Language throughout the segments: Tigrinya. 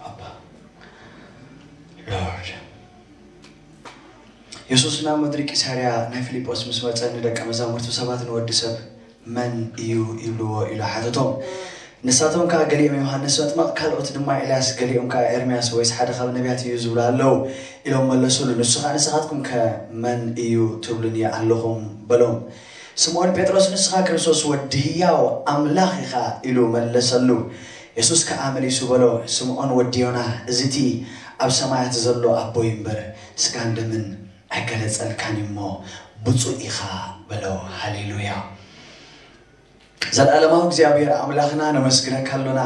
ኣባ ሎርድ። የሱስ ናብ ምድሪ ቂሳርያ ናይ ፊልጶስ ምስ መጸ፣ ንደቀ መዛሙርቱ ሰባት፣ "ንወዲ ሰብ መን እዩ ይብልዎ?" ኢሉ ሓተቶም። ንሳቶም ከኣ፣ "ገሊኦም ዮሃንስ መጥመቕ፣ ካልኦት ድማ ኤልያስ፣ ገሊኦም ከኣ ኤርምያስ ወይስ ሓደ ካብ ነቢያት እዩ ዝብሉ ኣለዉ" ኢሎም መለሱሉ። ንሱ ኸኣ፣ "ንስኻትኩም ከ መን እዩ ትብሉኒ ኣለኹም?" በሎም። ስምዖን ጴጥሮስ፣ "ንስኻ ክርስቶስ ወዲ ህያው ኣምላኽ ኢኻ" ኢሉ መለሰሉ። የሱስ ከኣ መሊሱ በሎ፣ "ስምዖን ወዲ ዮና፣ እዚ እቲ ኣብ ሰማያት ዘሎ ኣቦይ እምበር፣ ስጋን ደምን ኣይገለጸልካን እዩ እሞ፣ ብፁእ ኢኻ" በሎ። ሃሌሉያ! ዘለኣለማዊ እግዚኣብሔር ኣምላኽና፣ ነመስግነካ ኣሎና።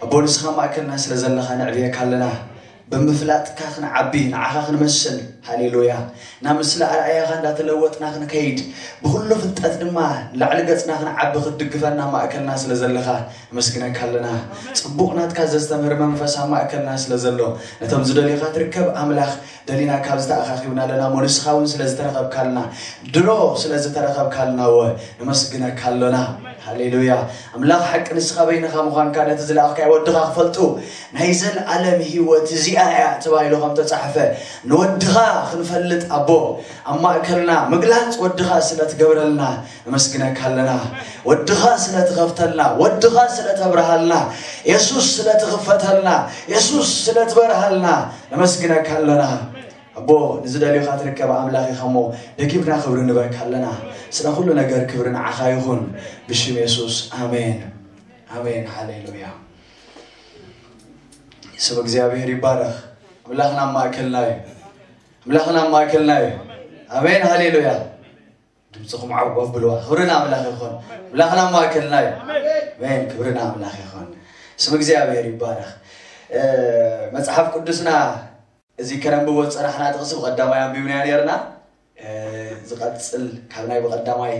ኣቦ፣ ንስኻ ማእከልና ስለ ዘለኻ ነዕብየካ ኣለና። ብምፍላጥካ ክንዓቢ፣ ንዓኻ ክንመስል። ሃሌሉያ! ናብ ምስሊ ኣርኣያኻ እንዳተለወጥና ክንከይድ፣ ብኹሉ ፍልጠት ድማ ንላዕሊ ገጽና ክንዓቢ ክትድግፈና ማእከልና ስለ ዘለኻ ነመስግነካ ኣለና። ጽቡቕ ናትካ ዘስተምህር መንፈስ ኣብ ማእከልና ስለ ዘሎ፣ ነቶም ዝደልዩኻ ትርከብ ኣምላኽ፣ ደሊና ካብዚ ተኣኻኺብና ኣለና እሞ፣ ንስኻ እውን ስለ ዝተረኸብካልና፣ ድሮ ስለ ዝተረኸብካልና፣ እወ፣ ነመስግነካ ኣሎና። ሃሌሉያ። ኣምላኽ ሓቂ ንስኻ በይንኻ ምዃንካ፣ ነቲ ዝለኣኽካዮ ወድኻ ክፈልጡ፣ ናይ ዘለኣለም ህይወት እዚኣ እያ ተባሂሉ ከም ተጻሕፈ፣ ንወድኻ ክንፈልጥ፣ ኣቦ፣ ኣብ ማእከልና ምግላጽ ወድኻ ስለ ትገብረልና ነመስግነካ ኣለና። ወድኻ ስለ ትኸፍተልና፣ ወድኻ ስለ ተብርሃልና፣ የሱስ ስለ ትኽፈተልና፣ የሱስ ስለ ትበርሃልና ነመስግነካ ኣለና። ኣቦ፣ ንዝደልዩኻ ትርከብ ኣምላኽ ኢኻ እሞ፣ ደጊምና ክብሪ ንበካ ኣለና። ስለ ኩሉ ነገር ክብሪ ንዓኻ ይኹን፣ ብሽም የሱስ፣ ኣሜን። ኣሜን። ሃሌሉያ። ስም እግዚኣብሔር ይባረኽ። ኣምላኽና ኣብ ማእከልና እዩ። ኣምላኽና ኣብ ማእከልና እዩ። ኣሜን። ሃሌሉያ። ድምፅኹም ዓው ኣብልዋ። ክብሪ ንኣምላኽ ይኹን። ኣምላኽና ኣብ ማእከልና እዩ። ኣሜን። ክብሪ ንኣምላኽ ይኹን። ስም እግዚኣብሔር ይባረኽ። እ፣ መጽሓፍ ቅዱስና እዚ ከነንብቦ ዝጸናሕና ጥቕሲ ብቐዳማይ ኣንቢብናዮ ነርና። እ፣ ዝቐጽል ካብ ናይ ብቐዳማይ፣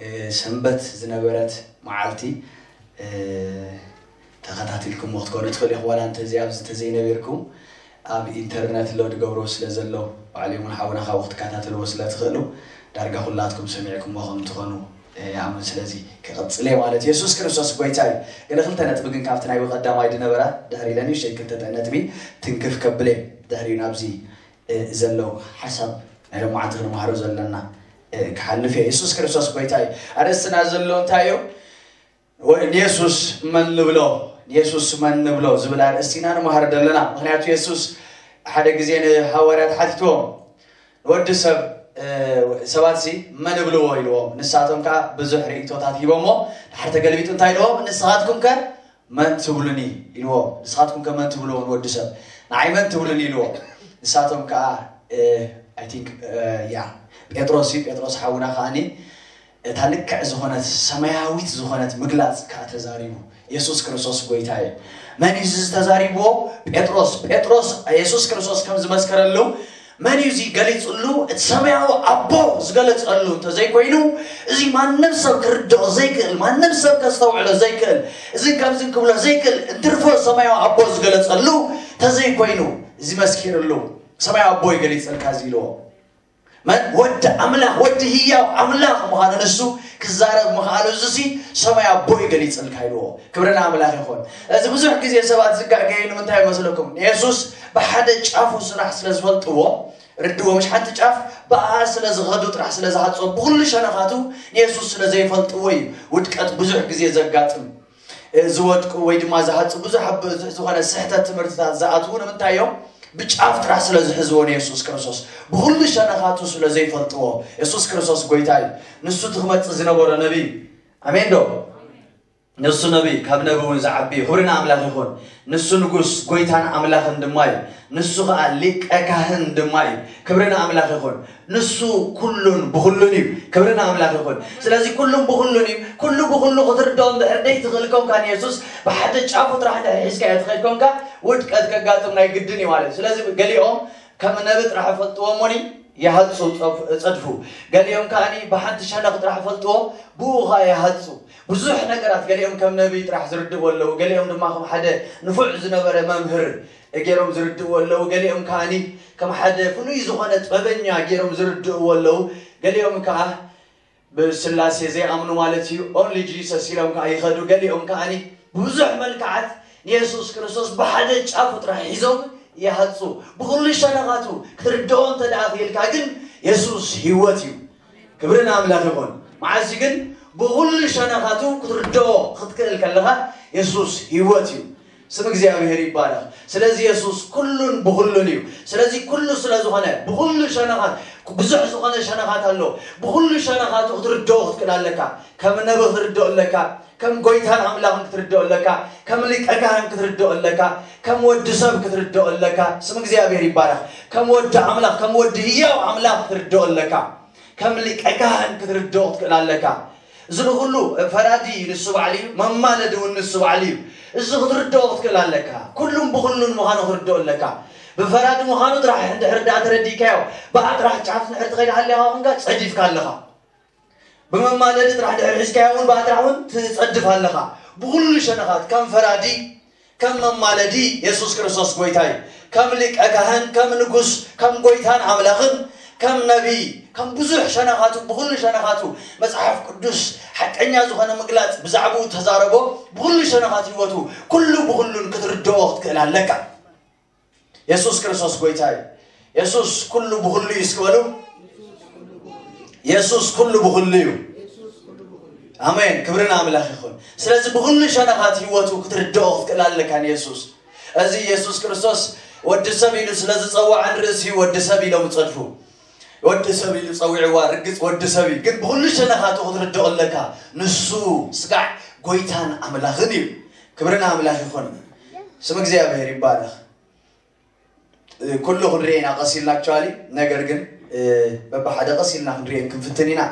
እ፣ ሰንበት ዝነበረት መዓልቲ፣ እ፣ ተኸታቲልኩሞ ክትኮኑ ትኽእሉ ኢኹም። ዋላ እንተዚ ኣብዚ እንተዘይነቢርኩም፣ ኣብ ኢንተርነት ሎድ ገብሮ ስለ ዘሎ፣ ባዕሉ እውን ሓውና ካብኡ ክትከታተልዎ ስለ ትኽእሉ፣ ዳርጋ ኩላትኩም ሰሚዕኩሞ ከም ትኾኑ፣ እ፣ ይኣምን። ስለዚ ክቕጽል እየ ማለት እዩ። የሱስ ክርስቶስ ጎይታ እዩ። ገለ ክልተ ነጥቢ ግን ካብቲ ናይ ብቐዳማይ ዝነበራ ድሕር ኢለ ንእሽተይ ክልተ ነጥቢ ትንክፍ ከብል እየ። ድሕሪኡ ናብዚ፣ እ፣ ዘሎ ሓሳብ ናይ ሎማዓንቲ ክንመሃሮ ዘለና፣ እ፣ ክሓልፍ እየ። የሱስ ክርስቶስ ጎይታ እዩ። ኣርእስትና ዘሎ እንታይ እዩ? ወ-፣ ንየሱስ መን ንብሎ? ንየሱስ መን ንብሎ ዝብል ኣርእስቲ ኢና ንመሃር ዘለና። ምኽንያቱ የሱስ ሓደ ግዜ ንሃዋርያት ሓቲትዎም፣ "ንወዲ ሰብ፣ እ፣ ሰባት ሲ መን እብልዎ?" ኢልዎም። ንሳቶም ከኣ ብዙሕ ርእይቶታት ሂቦሞ። ድሓር ተገልቢጡ እንታይ ኢልዎም? "ንስኻትኩም ከ መን ትብሉኒ?" ኢልዎም። "ንስኻትኩም ከ መን ትብልዎ ንወዲ ሰብ? ንዓይ መን ትብሉኒ?" ኢልዎም። ንሳቶም ከኣ፣ እ፣ I think፣ እ፣ ያ፣ ጴጥሮስ እዩ። ጴጥሮስ ሓውና ከኣኒ እታ ልክዕ ዝኾነት ሰማያዊት ዝኾነት ምግላጽ ከኣ ተዛሪቡ። የሱስ ክርስቶስ ጎይታ እዩ። መን እዩ እዚ ዝተዛሪብዎ? ጴጥሮስ። ጴጥሮስ የሱስ ክርስቶስ ከም ዝመስከረሉ መን እዩ እዚ ገሊጹሉ? እቲ ሰማያዊ ኣቦ ዝገለጸሉ እንተዘይኮይኑ፣ እዚ ማንም ሰብ ክርድኦ ዘይክእል፣ ማንም ሰብ ከስተውዕሎ ዘይክእል፣ እዚ ከምዚ ክብሎ ዘይክእል፣ እንትርፎ ሰማያዊ ኣቦ ዝገለጸሉ እንተዘይኮይኑ፣ እዚ መስኪርሉ፣ ሰማያዊ ኣቦ ይገሊጸልካ እዚ ኢልዎ። መን? ወዲ ኣምላኽ፣ ወዲ ህያው ኣምላኽ ምዃኑ ንሱ ክዛረብ ምኽኣሉ፣ እዚ ሲ ሰማይ ኣቦ እዩ ገሊጽልካ ኢልዎ። ክብሪ ንኣምላኽ ይኹን። እዚ ብዙሕ ግዜ ሰባት ዝጋገየሉ እንታይ ይመስለኩም? ንየሱስ ብሓደ ጫፉ ስራሕ ስለ ዝፈልጥዎ፣ ርድዎ፣ ምሽ ሓንቲ ጫፍ ብኣ ስለ ዝኸዱ ጥራሕ ስለ ዝሃጽዎ፣ ብኹሉ ሸነኻቱ ንየሱስ ስለ ዘይፈልጥዎ እዩ ውድቀት ብዙሕ ግዜ ዘጋጥም። እ፣ ዝወድቁ ወይ ድማ ዝሃጹ ብዙሕ ኣብ ዝኾነ ስሕተት ትምህርትታት ዝኣትዉ ንምንታይ እዮም? ብጫፍ ጥራሕ ስለ ዝሕዝዎ ንየሱስ ክርስቶስ። ብኹሉ ሸነኻቱ ስለ ዘይፈልጥዎ። የሱስ ክርስቶስ ጎይታ እዩ። ንሱ እቲ ክመጽእ ዝነበሮ ነቢይ። ኣሜን ዶ? ንሱ ነቢይ፣ ካብ ነቢ እውን ዝዓቢ እዩ። ክብሪ ንኣምላኽ ይኹን። ንሱ ንጉስ፣ ጎይታን ኣምላኽን ድማ እዩ። ንሱ ኸኣ ሊቀ ካህን ድማ እዩ። ክብሪ ንኣምላኽ ይኹን። ንሱ ኩሉን ብኹሉን እዩ። ክብሪ ንኣምላኽ ይኹን። ስለዚ ኩሉን ብኹሉን እዩ። ኩሉ ብኹሉ ክትርድኦ እንድሕር ደይትኽእል ኮንካ፣ ንየሱስ ብሓደ ጫፉ ጥራሕ እንድሕር ሒዝካዮ ትኸይድ ኮንካ፣ ውድቀት ከጋጥም ናይ ግድን እዩ ማለት እዩ። ስለዚ ገሊኦም ከም ነቢ ጥራሕ ይፈልጥዎ እሞኒ ይሃጹ፣ ጸፍ-፣ ጸድፉ። ገሊኦም ከኣኒ ብሓንቲ ሸነኽ ጥራሕ ይፈልጥዎ፣ ብኡ ኸኣ ይሃጹ። ብዙሕ ነገራት፣ ገሊኦም ከም ነቢ ጥራሕ ዝርድእዎ ኣለዉ፣ ገሊኦም ድማ ከም ሓደ ንፉዕ ዝነበረ መምህር ገይሮም ዝርድእዎ ኣለዉ። ገሊኦም ከኣኒ ከም ሓደ ፍሉይ ዝኾነ ጥበበኛ ገይሮም ዝርድእዎ ኣለዉ። ገሊኦም ከኣ ብስላሴ ዘይኣምኑ ማለት እዩ፣ ኦንሊ ጂሰስ ኢሎም ከኣ ይኸዱ። ገሊኦም ከኣኒ ብብዙሕ መልክዓት ንየሱስ ክርስቶስ ብሓደ ጫፉ ጥራሕ ሒዞም ይሃፁ። ብኹሉ ሸነኻቱ ክትርድኦ እንተ ደኣ ክኢልካ ግን የሱስ ህይወት እዩ። ክብሪ ንኣምላኽ ይኹን። መዓዝ ግን ብኹሉ ሸነኻቱ ክትርድኦ ክትክእል ከለኻ የሱስ ህይወት እዩ። ስም እግዚኣብሔር ይባረኽ። ስለዚ የሱስ ኩሉን ብኹሉን እዩ። ስለዚ ኩሉ ስለ ዝኾነ ብኹሉ ሸነኻት ብዙሕ ዝኾነ ሸነኻት ኣሎ። ብኹሉ ሸነኻቱ ክትርድኦ ክትክእል ኣለካ። ከም ነቢ ክትርድኦ ኣለካ። ከም ጎይታን ኣምላኽን ክትርድኦ ኣለካ። ከም ሊቀ ካህን ክትርድኦ ኣለካ። ከም ወዲ ሰብ ክትርድኦ ኣለካ። ስም እግዚኣብሔር ይባረኽ። ከም ወዲ ኣምላኽ ከም ወዲ ህያው ኣምላኽ ክትርድኦ ኣለካ። ከም ሊቀ ካህን ክትርድኦ ክትክእል ኣለካ። እዚ ንኹሉ ፈራዲ ንሱ ባዕሉ እዩ፣ መማለዲ እውን ንሱ ባዕሉ እዩ። እዚ ክትርድኦ ክትክእል ኣለካ። ኩሉም ብኹሉን ምዃኑ ክትርድኦ ኣለካ። ብፈራዲ ምዃኑ ጥራሕ እንድሕር ደኣ ተረዲእካዮ፣ ብኣ ጥራሕ ጫፍ እንድሕር ትኸይድ ሃሊኻ ኮንካ ጸዲፍካ ኣለኻ። ብመማለዲ ጥራሕ ድሕር ሒዝካዮ እውን ብኣ ጥራሕ እውን ትጸድፍ ኣለኻ። ብኹሉ ሸነኻት ከም ፈራዲ ከም መማለዲ የሱስ ክርስቶስ ጎይታ እዩ። ከም ሊቀ ካህን ከም ንጉስ ከም ጎይታን ኣምላኽን ከም ነቢይ ከም ብዙሕ ሸነኻቱ ብኹሉ ሸነኻቱ መጽሓፍ ቅዱስ ሓቀኛ ዝኾነ ምግላጽ ብዛዕባኡ ተዛረቦ። ብኹሉ ሸነኻት ህይወቱ ኩሉ ብኹሉን ክትርድኦ ክትክእል ኣለካ። የሱስ ክርስቶስ ጎይታ እዩ። የሱስ ኩሉ ብኹሉ እዩ እስክበሉ። የሱስ ኩሉ ብኹሉ እዩ። ኣሜን። ክብርን ኣምላኽ ይኹን። ስለዚ ብኹሉ ሸነኻት ህይወቱ ክትርድኦ ክትክእል ኣለካ ንየሱስ። እዚ የሱስ ክርስቶስ ወዲ ሰብ ኢሉ ስለ ዝጸውዓ ንርእሲ ወዲ ሰብ ኢሎም ይጸድፉ። ወዲ ሰብ ኢሉ ጸዊዕዋ ርግጽ ወዲ ሰብ እዩ። ግን ብኹሉ ሸነኻቱ ክትርድኦ ኣለካ። ንሱ ስጋዕ ጎይታን ኣምላኽን እዩ። ክብርን ኣምላኽ ይኹን። ስም እግዚኣብሔር ይባረኽ። ኩሉ ክንሪኦ ኢና ቀስ ኢልና ኣክቹዋሊ፣ ነገር ግን በብሓደ ቀስ ኢልና ክንሪኦ ክንፍትን ኢና።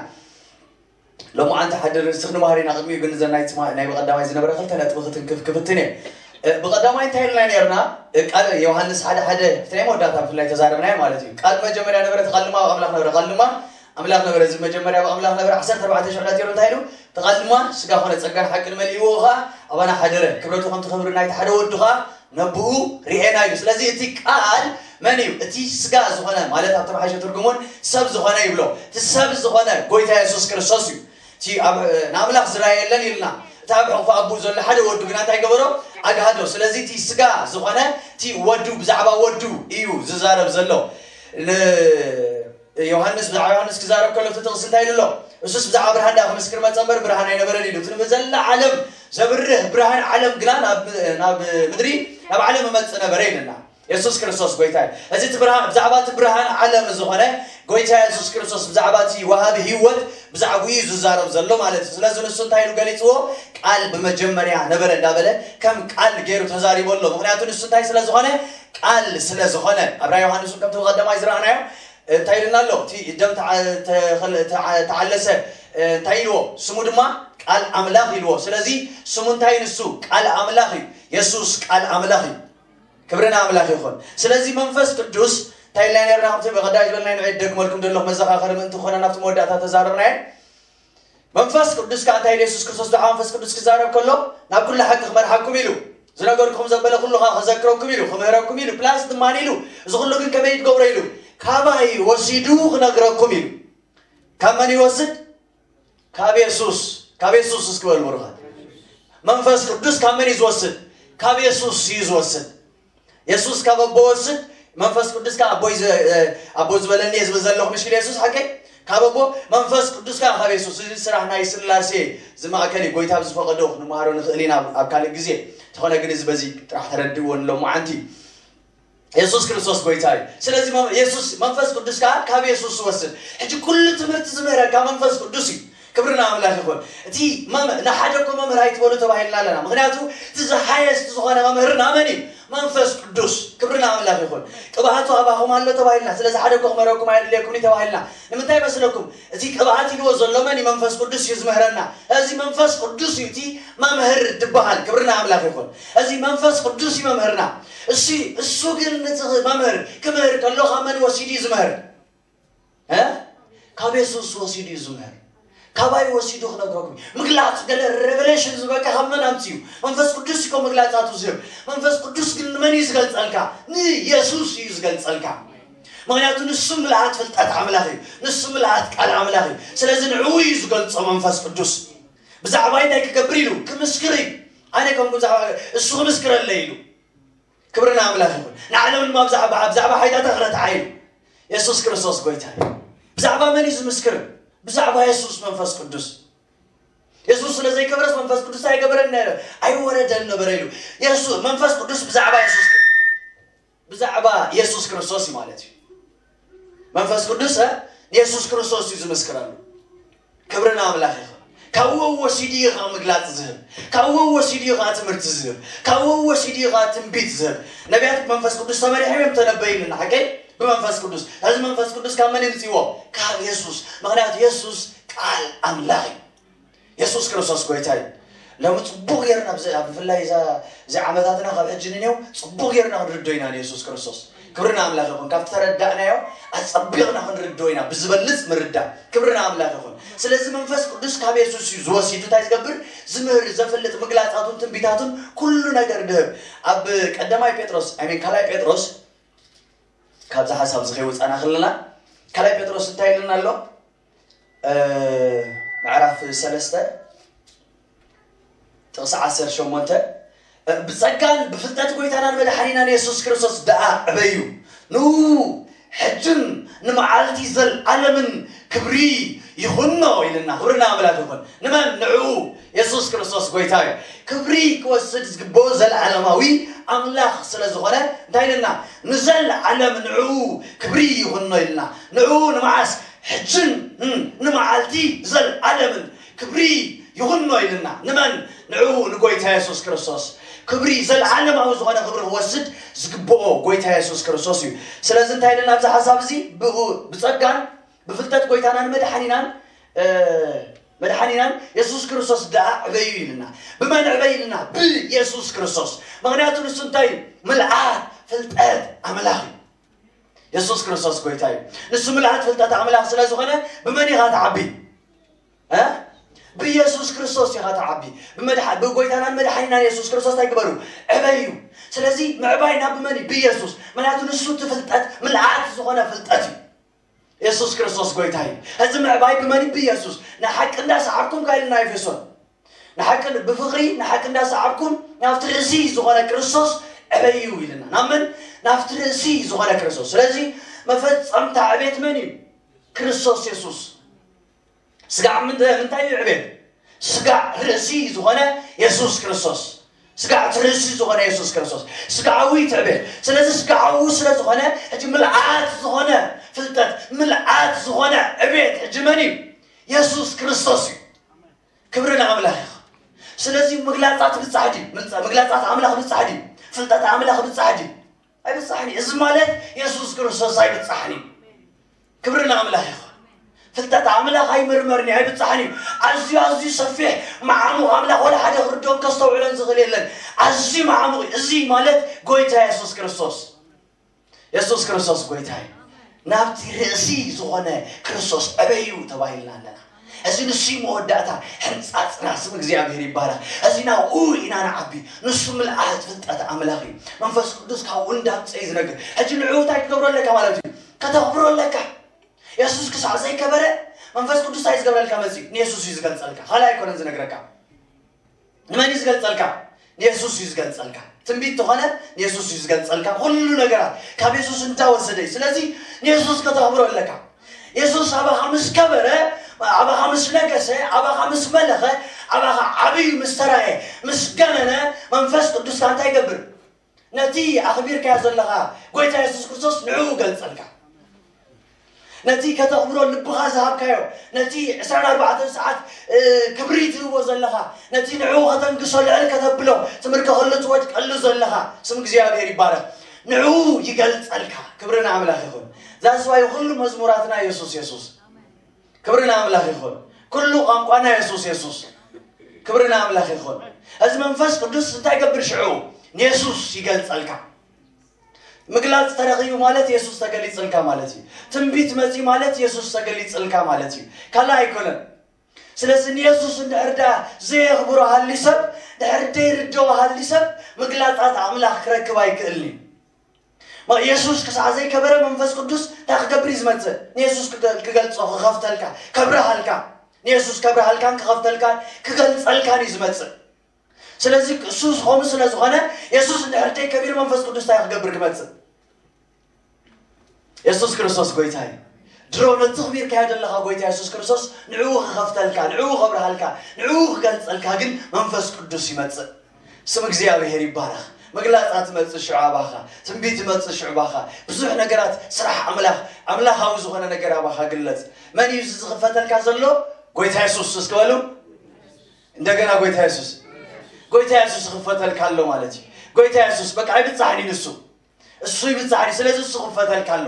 ሎማዓንቲ ሓደ ርእስቲ ክንመሃር ኢና። ቅድሚኡ ግን እዘን ናይ ትማ ናይ ብቐዳማይ ዝነበረ ክልተ ነጥቢ ክትንክፍ ክፍትን እየ። ብቐዳማይ እንታይ ኢልና ነርና? ቃል ዮሃንስ ሓደ ሓደ ፍትናይ መወዳእታ ብፍላይ ተዛረብናዮ ማለት እዩ። ቃል መጀመርያ ነበረ፣ እቲ ቃል ድማ ኣብ ኣምላኽ ነበረ፣ ቃል ድማ ኣምላኽ ነበረ። እዚ መጀመርያ ኣብ ኣምላኽ ነበረ። ዓሰርተ ኣርባዕተ ሽዑ ነቲሩ እንታይ ኢሉ? እቲ ቃል ድማ ስጋ ኾነ፣ ጸጋን ሓቅን መሊእዎ ኸዓ ኣባና ሓደረ። ክብረቱ ከምቲ ክብሪ ናይቲ ሓደ ወዱ ኸዓ ነብኡ ርኤና ኢሉ። ስለዚ እቲ ቃል መን እዩ? እቲ ስጋ ዝኾነ ማለት ኣብ ተመሓይሸ ትርጉሙን ሰብ ዝኾነ ይብሎ። እቲ ሰብ ዝኾነ ጎይታ የሱስ ክርስቶስ እዩ። እቲ ኣብ ንኣምላኽ ዝረኣየለን ኢልና፣ እቲ ኣብ ሕቑፊ ኣቦኡ ዘሎ ሓደ ወዱ ግና እንታይ ገበሮ? ኣግሃዶ። ስለዚ እቲ ስጋ ዝኾነ እቲ ወዱ ብዛዕባ ወዱ እዩ ዝዛረብ ዘሎ። ን- ዮሃንስ ብዛዕባ ዮሃንስ ክዛረብ ከሎ እቲ ጥቕሲ እንታይ ኢሉ ኣሎ? እሱስ ብዛዕባ ብርሃን ደኣ ክምስክር መጸ እምበር ብርሃን ኣይነበረን ኢሉ። እቲ ንዘላ ዓለም ዘብርህ ብርሃን ዓለም ግና ናብ ናብ ምድሪ ናብ ዓለም እመጽእ ነበረ ኢልና። የሱስ ክርስቶስ ጎይታ እዩ። እዚ እቲ ብርሃን ብዛዕባ እቲ ብርሃን ዓለም ዝኾነ ጎይታ የሱስ ክርስቶስ ብዛዕባ እቲ ወሃቢ ህይወት ብዛዕባኡ እዩ ዝዛረብ ዘሎ ማለት እዩ። ስለዚ ንሱ እንታይ ኢሉ ገሊጽዎ? ቃል ብመጀመርያ ነበረ እንዳበለ ከም ቃል ገይሩ ተዛሪቡ ኣሎ። ምኽንያቱ ንሱ እንታይ ስለ ዝኾነ? ቃል ስለ ዝኾነ። ኣብ ራእይ ዮሃንስ እውን ከምቲ ብቐዳማይ ዝረኣናዮ እንታይ ኢሉና ኣሎ? እቲ ደም ተዓ- ተኸለ- ተዓ- ተዓለሰ እንታይ ኢልዎ? ስሙ ድማ ቃል ኣምላኽ ኢልዎ። ስለዚ ስሙ እንታይ ንሱ? ቃል ኣምላኽ እዩ። የሱስ ቃል ኣምላኽ እዩ። ክብሪ ንኣምላኽ ይኹን። ስለዚ መንፈስ ቅዱስ እንታይ ኢልና ነርና? ከምቲ ብቐዳይ ዝበልናዮ ንዕድ ደግመልኩም ዘለኹ መዘኻኸሪ ምእንቲ ክኾነ ናብቲ መወዳእታ ተዛረብናዮ። መንፈስ ቅዱስ ከኣ እንታይ ኢሉ የሱስ ክርስቶስ ብዛዕባ መንፈስ ቅዱስ ክዛረብ ከሎ ናብ ኩሉ ሓቂ ክመርሓኩም ኢሉ ዝነገርኩም ዘበለ ኩሉ ከኣ ክዘክረኩም ኢሉ ክምህረኩም ኢሉ ፕላስ ድማ ኢሉ እዚ ኩሉ ግን ከመይ ትገብሮ ኢሉ ካባይ ወሲዱ ክነግረኩም ኢሉ። ካብ መን ይወስድ? ካብ የሱስ። ካብ የሱስ እስኪ በሉ ብሩኻት። መንፈስ ቅዱስ ካብ መን እዩ ዝወስድ? ካብ የሱስ እዩ ዝወስድ። የሱስ ካብ ኣቦ ወስድ መንፈስ ቅዱስ ካብ ኣቦይ ኣቦ ዝበለኒ እየ ዝብል ዘለኹ ምሽ ኢሉ የሱስ ሓቀይ ካብ ኣቦ መንፈስ ቅዱስ ከዓ ካብ የሱስ። እዚ ስራሕ ናይ ስላሴ ዝማእከል እዩ። ጎይታ ብዝፈቐዶ ክንመሃሮ ንኽእል ኢና ኣብ ካልእ ግዜ። እንተኾነ ግን እዚ በዚ ጥራሕ ተረድእዎ ንሎማዓንቲ። የሱስ ክርስቶስ ጎይታ እዩ። ስለዚ የሱስ መንፈስ ቅዱስ ከዓ ካብ የሱስ ዝወስድ። ሕጂ ኩሉ ትምህርቲ ዝምህረካ መንፈስ ቅዱስ እዩ። ክብሪ ንኣምላኽ ይኹን። እቲ ንሓደ እኮ መምህር ኣይትበሉ ተባሂልና ኣለና። ምክንያቱ እቲ ዝሃየስት ዝኾነ መምህርና መን እዩ? መንፈስ ቅዱስ። ክብሪ ንኣምላኽ ይኹን። ቅብኣቱ ኣባኹም ኣሎ ተባሂልና። ስለዚ ሓደ እኮ ክመረኩም ኣየድልየኩም እዩ ተባሂልና። ንምንታይ መስለኩም? እቲ ቅብኣት ኢልዎ ዘሎ መን እዩ? መንፈስ ቅዱስ እዩ ዝምህረና። እዚ መንፈስ ቅዱስ እዩ እቲ መምህር ዝበሃል። ክብሪ ንኣምላኽ ይኹን። እዚ መንፈስ ቅዱስ እዩ መምህርና። እሱ እሱ ግን ነቲ መምህር ክምህር ከሎ ካብ መን ወሲዱ እዩ ዝምህር? እ? ካብ የሱስ ወሲዱ እዩ ዝምህር። ካባይ ወሲዱ ክነግረኩም እዩ። ምግላፅ ገለ ሬቨሌሽን ዝበካ ካብ መን ኣምፅኡ? መንፈስ ቅዱስ እኮ ምግላፃቱ ዝህብ። መንፈስ ቅዱስ ግን ንመን እዩ ዝገልፀልካ? ንየሱስ እዩ ዝገልፀልካ። ምክንያቱ ንሱ ምልኣት ፍልጠት ኣምላኽ እዩ። ንሱ ምልኣት ቃል ኣምላኽ እዩ። ስለዚ ንዕኡ እዩ ዝገልፆ መንፈስ ቅዱስ። ብዛዕባ እንታይ ክገብር ኢሉ ክምስክር እዩ። ኣነ ከም ብዛዕባ እሱ ክምስክረለይ ኢሉ። ክብሪ ንኣምላኽ ይኹን። ንዓለም ድማ ብዛዕባ ብዛዕባ ሓይታታ ክረትዓ ኢሉ። የሱስ ክርስቶስ ጎይታ እዩ። ብዛዕባ መን እዩ ዝምስክር? ብዛዕባ የሱስ መንፈስ ቅዱስ። የሱስ ስለ ዘይከበረስ መንፈስ ቅዱስ ኣይገበረን ነበረ፣ ኣይወረደን ነበረ ኢሉ። የሱስ መንፈስ ቅዱስ ብዛዕባ የሱስ ብዛዕባ የሱስ ክርስቶስ እዩ ማለት እዩ። መንፈስ ቅዱስ እ፣ የሱስ ክርስቶስ እዩ ዝምስክረሉ። ክብሪ ንኣምላኽ ይኹን። ካብኡ ወሲዱ እዩ ኸዓ ምግላጽ ዝህብ። ካብኡ ወሲዱ እዩ ኸዓ ትምህርቲ ዝህብ። ካብኡ ወሲዱ እዩ ኸዓ ትንቢት ዝህብ። ነቢያት ብመንፈስ ቅዱስ ተመሪሖም እዮም ተነበዩ ኢልና፣ ሓቀይ? ብመንፈስ ቅዱስ። እዚ መንፈስ ቅዱስ ካብ መን ይምጽእዎ? ካብ የሱስ። ምኽንያቱ የሱስ ቃል ኣምላኽ እዩ። የሱስ ክርስቶስ ጎይታ እዩ። ሎሚ ጽቡቕ ጌርና ብዚ-፣ ኣብ ብፍላይ እዛ፣ እዚ ዓመታትና ካብ ሕጂ ንኔው ጽቡቕ ጌርና ክንርዶ ኢና ንየሱስ ክርስቶስ። ክብሪ ንኣምላኽ ይኹን። ካብቲ ተረዳእናዮ ኣጸቢቕና ክንርዶ ኢና ብዝበልጽ ምርዳእ። ክብሪ ንኣምላኽ ይኹን። ስለዚ መንፈስ ቅዱስ ካብ የሱስ እዩ ዝወሲዱ እንታይ ዝገብር? ዝምህር፣ ዘፍልጥ፣ ምግላጻቱን ትንቢታቱን ኩሉ ነገር ድህብ። ኣብ ቀዳማይ ጴጥሮስ፣ ኣይ ሚን ካልኣይ ጴጥሮስ ካብዚ ሓሳብ እዚ ከይወጻና ከለና ካልኣይ ጴጥሮስ እንታይ ኢልና ኣሎ? እ፣ ምዕራፍ ሰለስተ ጥቕሲ ዓሰርተ ሸሞንተ፣ እ፣ "ብጸጋን ብፍልጠት ጎይታናን መድሓኒናን የሱስ ክርስቶስ ደኣ ዕበዩ። ንኡ ሕጅን ንመዓልቲ ዘልዓለምን ክብሪ ይኹኖ" ኢልና። ክብሪ ንኣምላኽ ይኹን። ንመን? ንዕኡ። የሱስ ክርስቶስ ጎይታ እዩ። ክብሪ ክወስድ ዝግብኦ ዘልዓለማዊ ኣምላኽ ስለ ዝኾነ እንታይ ኢልና? ንዘልዓለም ንዕኡ ክብሪ ይኹኖ ኢልና። ንዕኡ ንመዓስ? ሕጅን፣ እም፣ ንመዓልቲ ዘልዓለምን ክብሪ ይኹኖ ኢልና። ንመን? ንዕኡ ንጎይታ የሱስ ክርስቶስ። ክብሪ፣ ዘልዓለማዊ ዝኾነ ክብሪ ክወስድ ዝግብኦ ጎይታ የሱስ ክርስቶስ እዩ። ስለዚ እንታይ ኢልና ኣብዚ ሓሳብ እዚ? ብኡ፣ ብጸጋን ብፍልጠት ጎይታናን መድሓኒናን፣ እ፣ መድሓኒናን የሱስ ክርስቶስ ደኣ ዕበዩ ኢልና። ብመን ዕበዩ ኢልና? ብየሱስ ክርስቶስ። ምኽንያቱ ንሱ እንታይ እዩ? ምልኣት ፍልጠት ኣምላኽ እዩ። የሱስ ክርስቶስ ጎይታ እዩ። ንሱ ምልኣት ፍልጠት ኣምላኽ ስለ ዝኾነ ብመን ኢኻ ትዓቢ? እ? ብየሱስ ክርስቶስ ኢኻ ትዓቢ። ብመድሓ-፣ ብጎይታናን መድሓኒናን የሱስ ክርስቶስ እንታይ ግበሩ? ዕበዩ። ስለዚ ምዕባይና ብመን እዩ? ብየሱስ። ምኽንያቱ ንሱ እቲ ፍልጠት፣ ምልኣት ዝኾነ ፍልጠት እዩ። የሱስ ክርስቶስ ጎይታ እዩ። እዚ ምዕባይ ብመን እዩ? ብየሱስ። ንሓቂ እንዳሰዓብኩም ካይልና ኤፌሶን። ንሓቂ ብፍቕሪ፣ ንሓቂ እንዳሰዓብኩም ናብቲ ርእሲ ዝኾነ ክርስቶስ ዕበዩ ኢልና። ናብ መን? ናብቲ ርእሲ ዝኾነ ክርስቶስ። ስለዚ መፈጸምታ ዕቤት መን እዩ? ክርስቶስ የሱስ። ስጋዕ ምንተ-፣ ምንታይ እዩ ዕቤት? ስጋዕ ርእሲ ዝኾነ የሱስ ክርስቶስ። ስጋዕ እቲ ርእሲ ዝኾነ የሱስ ክርስቶስ። ስጋዓዊ እቲ ዕቤት። ስለዚ ስጋዓዊ ስለ ዝኾነ፣ ሕጂ ምልኣት ዝኾነ ፍልጠት፣ ምልኣት ዝኾነ ዕቤት፣ ሕጂ መን እዩ? የሱስ ክርስቶስ እዩ። ክብሪ ንኣምላኽ ይኹን። ስለዚ ምግላጻት ብጻሕ ድዩ? ምልጻ-፣ ምግላጻት ኣምላኽ ብጻሕ ድዩ? ፍልጠት ኣምላኽ ብጻሕ ድዩ? ኣይብጻሕን እዩ። እዚ ማለት የሱስ ክርስቶስ ኣይብጻሕን እዩ። ክብሪ ንኣምላኽ ይኹን። ፍልጠት ኣምላኽ ኣይምርመርን እዩ፣ ኣይብጻሕን እዩ። ኣዝዩ፣ ኣዝዩ ሰፊሕ መዓሙቕ ኣምላኽ ወላ ሓደ ክርድኦን ከስተውዕሎን ዝኽእል የለን። ኣዝዩ መዓሙቕ እዩ። እዚ ማለት ጎይታ የሱስ ክርስቶስ። የሱስ ክርስቶስ ጎይታ እዩ። ናብቲ ርእሲ ዝኾነ ክርስቶስ ዕበዩ ተባሂልና ኣለና። እዚ ንሱ እዩ መወዳእታ ሕንጻጽና። ስም እግዚኣብሔር ይባረኽ። እዚ ናብኡ ኢና ንዓቢ። ንሱ ምልኣት ፍልጠት ኣምላኽ እዩ። መንፈስ ቅዱስ ካብኡ እንዳምጸ እዩ ዝነግር። ሕጂ ንዕኡ እንታይ ክገብሮ ኣለካ ማለት እዩ? ከተኽብሮ ኣለካ። የሱስ ክሳዕ ዘይከበረ መንፈስ ቅዱስ እንታይ ዝገብረልካ መጽዩ? ንየሱስ እዩ ዝገልጸልካ። ካልእ ኣይኮነን ዝነግረካ። ንመን እዩ ዝገልጸልካ? ንየሱስ እዩ ዝገልጸልካ። ትንቢት ተኾነ ንየሱስ እዩ ዝገልጸልካ። ኩሉ ነገራት ካብ የሱስ እንዳወሰደ እዩ። ስለዚ ንየሱስ ከተኽብሮ ኣለካ። የሱስ ኣባኻ ምስ ከበረ፣ ኣባኻ ምስ ነገሰ፣ ኣባኻ ምስ መለኸ፣ ኣባኻ ዓብዩ ምስ ተራየ፣ ምስ ገነነ፣ መንፈስ ቅዱስካ እንታይ ይገብር? ነቲ ኣኽቢርካዮ ዘለኻ ጎይታ የሱስ ክርስቶስ ንዕኡ ገልጸልካ። ነቲ ከተኽብሮ ልብኻ ዝሃብካዮ፣ ነቲ ዕስራን ኣርባዕተን ሰዓት፣ እ፣ ክብሪ ትህቦ ዘለኻ፣ ነቲ ንዕኡ ከተንግሶ ልዕል ከተብሎ፣ ትምርከኸሉ ትወድቀሉ ዘለኻ፣ ስም እግዚኣብሔር ይባረኽ። ንዕኡ ይገልጸልካ። ክብሪ ንኣምላኽ ይኹን። ዛስዋይ ኩሉ መዝሙራትና የሱስ፣ የሱስ። ክብሪ ንኣምላኽ ይኹን። ኩሉ ቋንቋና የሱስ፣ የሱስ። ክብሪ ንኣምላኽ ይኹን። እዚ መንፈስ ቅዱስ እንታይ ይገብር ሽዑ? ንየሱስ ይገልጸልካ። ምግላጽ ተረኺቡ ማለት የሱስ ተገሊጽልካ ማለት እዩ። ትንቢት መጺ ማለት የሱስ ተገሊጽልካ ማለት እዩ። ካልእ ኣይኮነን። ስለዚ ንየሱስ እንድሕር ደኣ ዘየኽብሮ ሃልዩ ሰብ፣ ድሕር ደይርድኦ ሃልዩ ሰብ፣ ምግላጻት ኣምላኽ ክረክብ ኣይክእልን እዩ። ማ-፣ የሱስ ክሳዕ ዘይከበረ መንፈስ ቅዱስ እንታይ ክገብር እዩ ዝመጽእ? ንየሱስ ክገ-፣ ክገልጾ፣ ክኸፍተልካ፣ ከብርሃልካ። ንየሱስ ከብርሃልካን ክኸፍተልካን ክገልጸልካን እዩ ዝመጽእ። ስለዚ እሱ ዝኾኑ ስለ ዝኾነ፣ የሱስ እንድሕር ደይ ከቢሩ መንፈስ ቅዱስ እንታይ ክገብር ክመጽእ? የሱስ ክርስቶስ ጎይታ እዩ። ድሮ ነቲ ክቢርካዮ ዘለኻ ጎይታ የሱስ ክርስቶስ ንዕኡ ክኸፍተልካ፣ ንዕኡ ከብርሃልካ፣ ንዕኡ ክገልጸልካ ግን መንፈስ ቅዱስ ይመጽእ። ስም እግዚኣብሔር ይባረኽ። መግላጻ ትመጽእ ሽዑ ኣባኻ፣ ትንቢት ትመጽእ ሽዑ ኣባኻ፣ ብዙሕ ነገራት፣ ስራሕ ኣምላኽ፣ ኣምላኻዊ ዝኾነ ነገር ኣባኻ ግለጽ። መን እዩ እዚ ዝኽፈተልካ ዘሎ? ጎይታ የሱስ። እስኪ በሉ እንደገና፣ ጎይታ የሱስ። ጎይታ የሱስ ይኽፈተልካ ኣሎ ማለት እዩ። ጎይታ የሱስ በቃ ኣይብጻሕን እዩ ንሱ። እሱ ይብጻሕን እዩ። ስለዚ እሱ ክፈተልካ ኣሎ።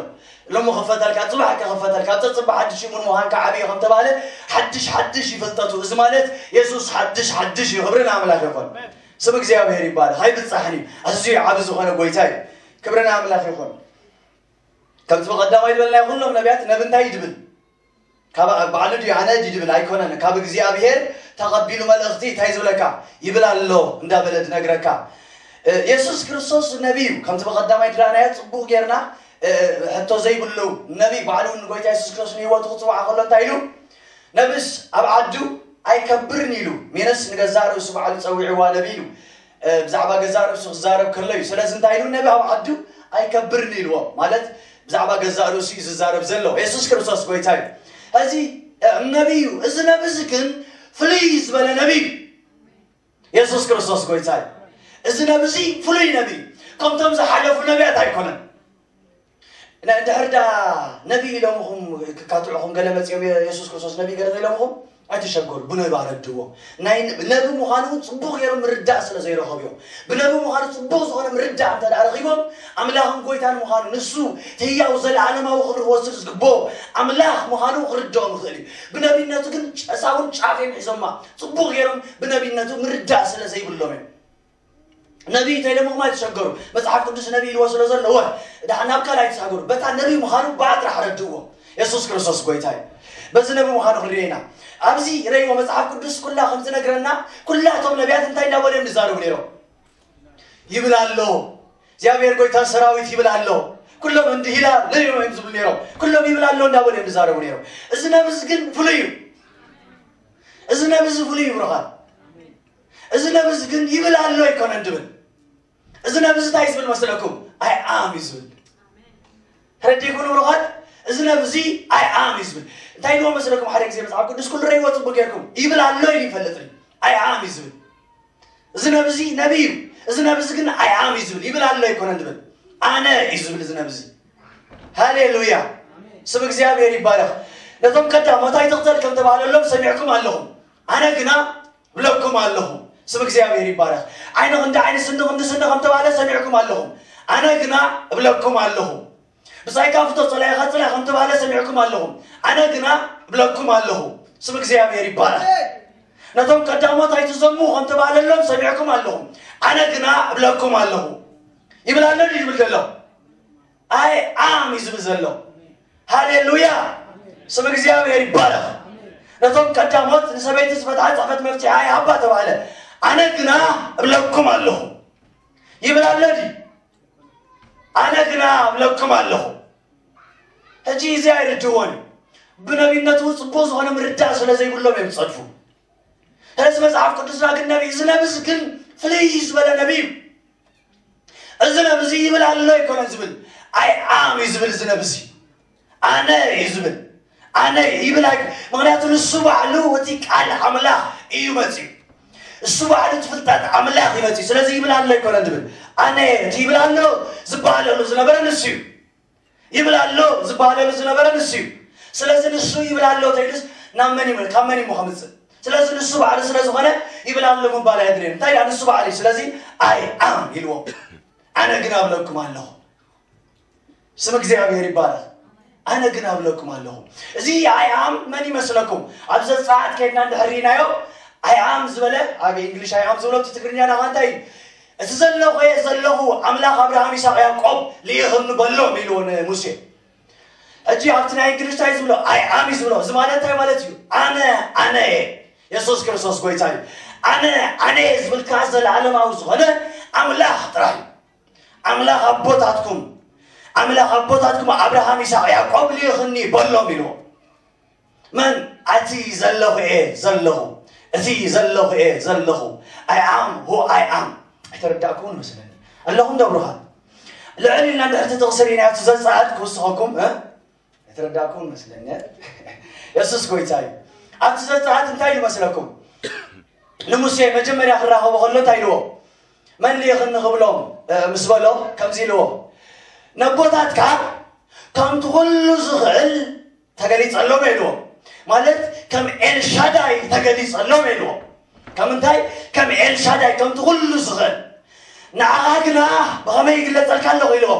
ሎሚ ክፈተልካ፣ ጽባሕ ከ ክፈተልካ፣ ኣብ ተጽባሕ ሓድሽ እሙን ምዃንካ ዓብዪ ከም ተባለ፣ ሓድሽ ሓድሽ ይፍልጠቱ። እዚ ማለት የሱስ ሓድሽ ሓድሽ እዩ። ክብሪ ንኣምላኽ ይኹን። ስም እግዚኣብሔር ይባረኽ። ኣይብጻሕን እዩ። ኣዝዩ ዓቢ ዝኾነ ጎይታ እዩ። ክብሪ ንኣምላኽ ይኹን። ከምቲ ብቐዳማይ ዝበልናዮ፣ ኩሎም ነቢያት፣ ነቢ እንታይ እዩ ድብል? ካብ ባዕሉ ድዩ ኣነ ድዩ ድብል? ኣይኮነን። ካብ እግዚኣብሔር ተቐቢሉ መልእኽቲ እንታይ ዝብለካ? ይብል ኣሎ እንዳበለ ድነግረካ። እ፣ የሱስ ክርስቶስ ነቢ እዩ። ከምቲ ብቐዳማይ ድራናዮ ጽቡቕ ጌርና፣ እ፣ ሕቶ ዘይብሉ ነቢ፣ ባዕሉ እውን ጎይታ የሱስ ክርስቶስ ንህይወቱ ክጽውዓ ከሎ እንታይ ኢሉ? ነብስ ኣብ ዓዱ ኣይከብርን ኢሉ። ሜነስ ንገዛእ ርእሱ ባዕሉ ጸዊዕዋ ነቢ ኢሉ። እ፣ ብዛዕባ ገዛእ ርእሱ ክዛረብ ከሎ እዩ። ስለዚ እንታይ ኢሉ? ነቢ ኣብ ዓዱ ኣይከብርን ኢልዎ። ማለት ብዛዕባ ገዛእ ርእሱ እዩ ዝዛረብ ዘሎ። የሱስ ክርስቶስ ጎይታ እዩ። እዚ፣ እ፣ ነቢ እዩ። እዚ ነቢ እዚ ግን ፍልይ ዝበለ ነቢ እዩ። የሱስ ክርስቶስ ጎይታ እዩ። እዚ ነቢ እዚ ፍሉይ ነቢ እዩ። ከምቶም ዝሓለፉ ነቢያት ኣይኮነን። ን-፣ እንድሕር ዳ ነቢ ኢሎምኹም ክካትዑኹም ገለ መጺኦም፣ የ-፣ የሱስ ክርስቶስ ነቢ ገለ ኢሎምኹም ኣይትሸገሩ፣ ብነቢ ኣረድዎም። ናይ ን-፣ ነቢ ምዃኑ እውን ጽቡቕ ገይሮም ምርዳእ ስለ ዘይረኸቡ እዮም። ብነቢ ምዃኑ ጽቡቕ ዝኾነ ምርዳእ እንተ ደኣ ረኺቦም፣ ኣምላኽን ጎይታን ምዃኑ፣ ንሱ እቲ ህያው ዘለኣለማዊ ክብሪ ክወስድ ዝግብኦ ኣምላኽ ምዃኑ ክርድኦም ይኽእል እዩ። ብነቢነቱ ግን ጨሳውን ጫፌም ሒዞማ፣ ጽቡቕ ገይሮም ብነቢነቱ ምርዳእ ስለ ዘይብሎም እዮም። ነቢይ ተይለምኹም ኣይትሸገሩ። መጽሓፍ ቅዱስ ነቢይ ኢልዎ ስለ ዘሎ፣ ወ-፣ ደሓን ናብ ካልእ ኣይትሳገሩ። በታ ነቢይ ምዃኑ ብኣ ጥራሕ ረድእዎ። የሱስ ክርስቶስ ጎይታ እዩ። በዚ ነቢ ምዃኑ ክንሪኦ ኢና። ኣብዚ ረእይዎ፣ መጽሓፍ ቅዱስ ኩላ ከም ዝነግረና፣ ኩላቶም ነቢያት እንታይ እንዳበሉ እዮም ዝዛረቡ ነይሮም? ይብል ኣሎ። እግዚኣብሔር ጎይታ ሰራዊት ይብል ኣሎ። ኩሎም እንዲ ሂላ ነቢይ እዮም ዝብሉ ነይሮም። ኩሎም ይብል ኣሎ እንዳበሉ እዮም ዝዛረቡ ነይሮም። እዚ ነቢ እዚ ግን ፍሉይ እዩ። እዚ ነቢ እዚ ፍሉይ እዩ ብሩኻት። እዚ ነቢ እዚ ግን ይብል ኣሎ ኣይኮነን ድብል። እዚ ነቢ እዚ እንታይ ዝብል መስለኩም? ኣይ ኣም እዩ ዝብል። ተረዲእኩም ብሩኻት? እዚ ነቢ እዚ ኣይ ኣም እዩ ዝብል። እንታይ ኢልዎ መስለኩም? ሓደ ግዜ መጽሓፍ ቅዱስ ኩሉ ረእይዎ ጽቡቅ ጌርኩም። ይብል ኣሎ ኢሉ ይፈልጥ እዩ። ኣይ ኣም እዩ ዝብል። እዚ ነቢ እዚ ነቢ እዩ። እዚ ነቢ እዚ ግን ኣይ ኣም እዩ ዝብል። ይብል ኣሎ ኣይኮነን ድብል። ኣነ እዩ ዝብል እዚ ነቢ እዚ። ሃሌሉያ። ስም እግዚኣብሔር ይባረኽ። ነቶም ቀዳሞት ኣይትቕተል ከም ተባህለሎም ሰሚዕኩም ኣለኹም። ኣነ ግና እብለኩም ኣለኹ። ስም እግዚኣብሔር ይባረኽ። ዓይኒ ክንዲ ዓይኒ፣ ስኒ ክንዲ ስኒ ከም ተባህለ ሰሚዕኩም ኣለኹም። ኣነ ግና እብለኩም ኣለኹ። ብጻይካ ፍቶ፣ ጸላኢኻ ጽላእ ከም ተባህለ ሰሚዕኩም ኣለኹም። ኣነ ግና እብለኩም ኣለኹ። ስም እግዚኣብሔር ይባረኽ። ነቶም ቀዳሞት ኣይትዘሙ ከም ተባህለሎም ሰሚዕኩም ኣለኹም። ኣነ ግና እብለኩም ኣለኹ። ይብል ኣሎ ድዩ ይብል ዘሎ? ኣይ ኣም እዩ ዝብል ዘሎ። ሃሌሉያ። ስም እግዚኣብሔር ይባረኽ። ነቶም ቀዳሞት ንሰበይቲ ዝፈትሓ ጽሕፈት መፍትሒ ኣይሃባ ተባህለ። ኣነ ግና እብለኩም ኣለኹ። ይብል ኣሎ ድዩ? ኣነ ግና እብለኩም ኣለኹ። ሕጂ እዚ ኣይርድእዎን እዩ። ብነቢነቱ ጽቡቕ ዝኾነ ምርዳእ ስለ ዘይብሎም እዮም ዝጸድፉ። ስለዚ መጽሓፍ ቅዱስና ግን ነቢ፣ እዚ ነቢ እዚ ግን ፍልይ ዝበለ ነቢ እዩ። እዚ ነቢ እዚ ይብል ኣሎ ኣይኮነን ዝብል፣ ኣይ ኣም እዩ ዝብል። እዚ ነቢ እዚ ኣነ እዩ ዝብል። ኣነ ይብል ኣይ-፣ ምኽንያቱ ንሱ ባዕሉ እቲ ቃል ኣምላኽ እዩ መጺኡ። እሱ ባዕሉ እቲ ፍልጠት ኣምላኽ እዩ መጺኡ። ስለዚ ይብል ኣሎ ኣይኮነን ዝብል፣ ኣነ እቲ ይብል ኣሎ ዝበሃለሉ ዝነበረ ንሱ እዩ። ይብል ኣሎ ዝበሃለሉ ዝነበረ ንሱ እዩ። ስለዚ ንሱ ይብል ኣሎ ተይሉስ ናብ መን እዩ፣ ካብ መን እዩ ከምጽእ? ስለዚ ንሱ ባዕሉ ስለ ዝኾነ ይብል ኣሎ ምባል ኣየድልየን። እንታይ ደኣ ንሱ ባዕሉ እዩ። ስለዚ ኣይ ኣም ኢልዎ። ኣነ ግን እብለኩም ኣለኹ። ስም እግዚኣብሔር ይባረኽ። ኣነ ግን እብለኩም ኣለኹ። እዚ ኣይ ኣም መን ይመስለኩም? ኣብ ዘጸኣት ከይድና እንድሕር ርኢናዮ፣ ኣይ ኣም ዝበለ፣ ኣብ እንግሊሽ ኣይ ኣም ዝበሎ፣ እቲ ትግርኛና ከ እንታይ እዩ? እቲ ዘለኹ እየ ዘለኹ፣ ኣምላኽ ኣብርሃም፣ ይስሐቅ፣ ያዕቆብ ልኢኽኒ በሎም ኢልዎ ንሙሴ። ሕጂ ኣብቲ ናይ እንግሊሽ እንታይ ዝብሎ? ኣይ ኣም እዩ ዝብሎ። እዚ ማለት እንታይ ማለት እዩ? ኣነ፣ ኣነ እየ። የሱስ ክርስቶስ ጎይታ እዩ። ኣነ፣ ኣነ እየ ዝብል ከኣ ዘለኣለማዊ ዝኾነ ኣምላኽ ጥራሕ እዩ። ኣምላኽ ኣቦታትኩም፣ ኣምላኽ ኣቦታትኩም ኣብርሃም፣ ይስሐቅ፣ ያዕቆብ ልኢኽኒ በሎም ኢልዎ። መን? ኣቲ ዘለኹ እየ ዘለኹ። እቲ ዘለኹ እየ ዘለኹ። I am who I am። ኣይተረዳእኩምን መስለኒ። ኣለኹም ዶ ብሩኻት? ልዕል ኢልና እንድሕር እቲ ጥቕሲ ርኢናዮ፣ እቲ ዘጸኣት ክውስኸኩም፣ እ? ኣይተረዳእኩምን መስለኒ። የሱስ ጎይታ እዩ። ኣብቲ ዘጸኣት እንታይ ኢሉ መስለኩም? ንሙሴ መጀመርያ ክራኸቦ ከሎ እንታይ ኢልዎ? መን ልኢኽኒ ክብሎም፣ እ፣ ምስ በሎ ከምዚ ኢልዎ፣ ነቦታትካ ከምቲ ኩሉ ዝኽእል ተገሊጸሎም ኢልዎ። ማለት ከም ኤልሻዳይ ተገሊጸሎም ኢልዎ። ከም እንታይ? ከም ኤልሻዳይ፣ ከምቲ ኩሉ ዝኽእል። ንዓኻ ግና ብኸመይ ይግለጸልካ ኣለኹ ኢልዎ?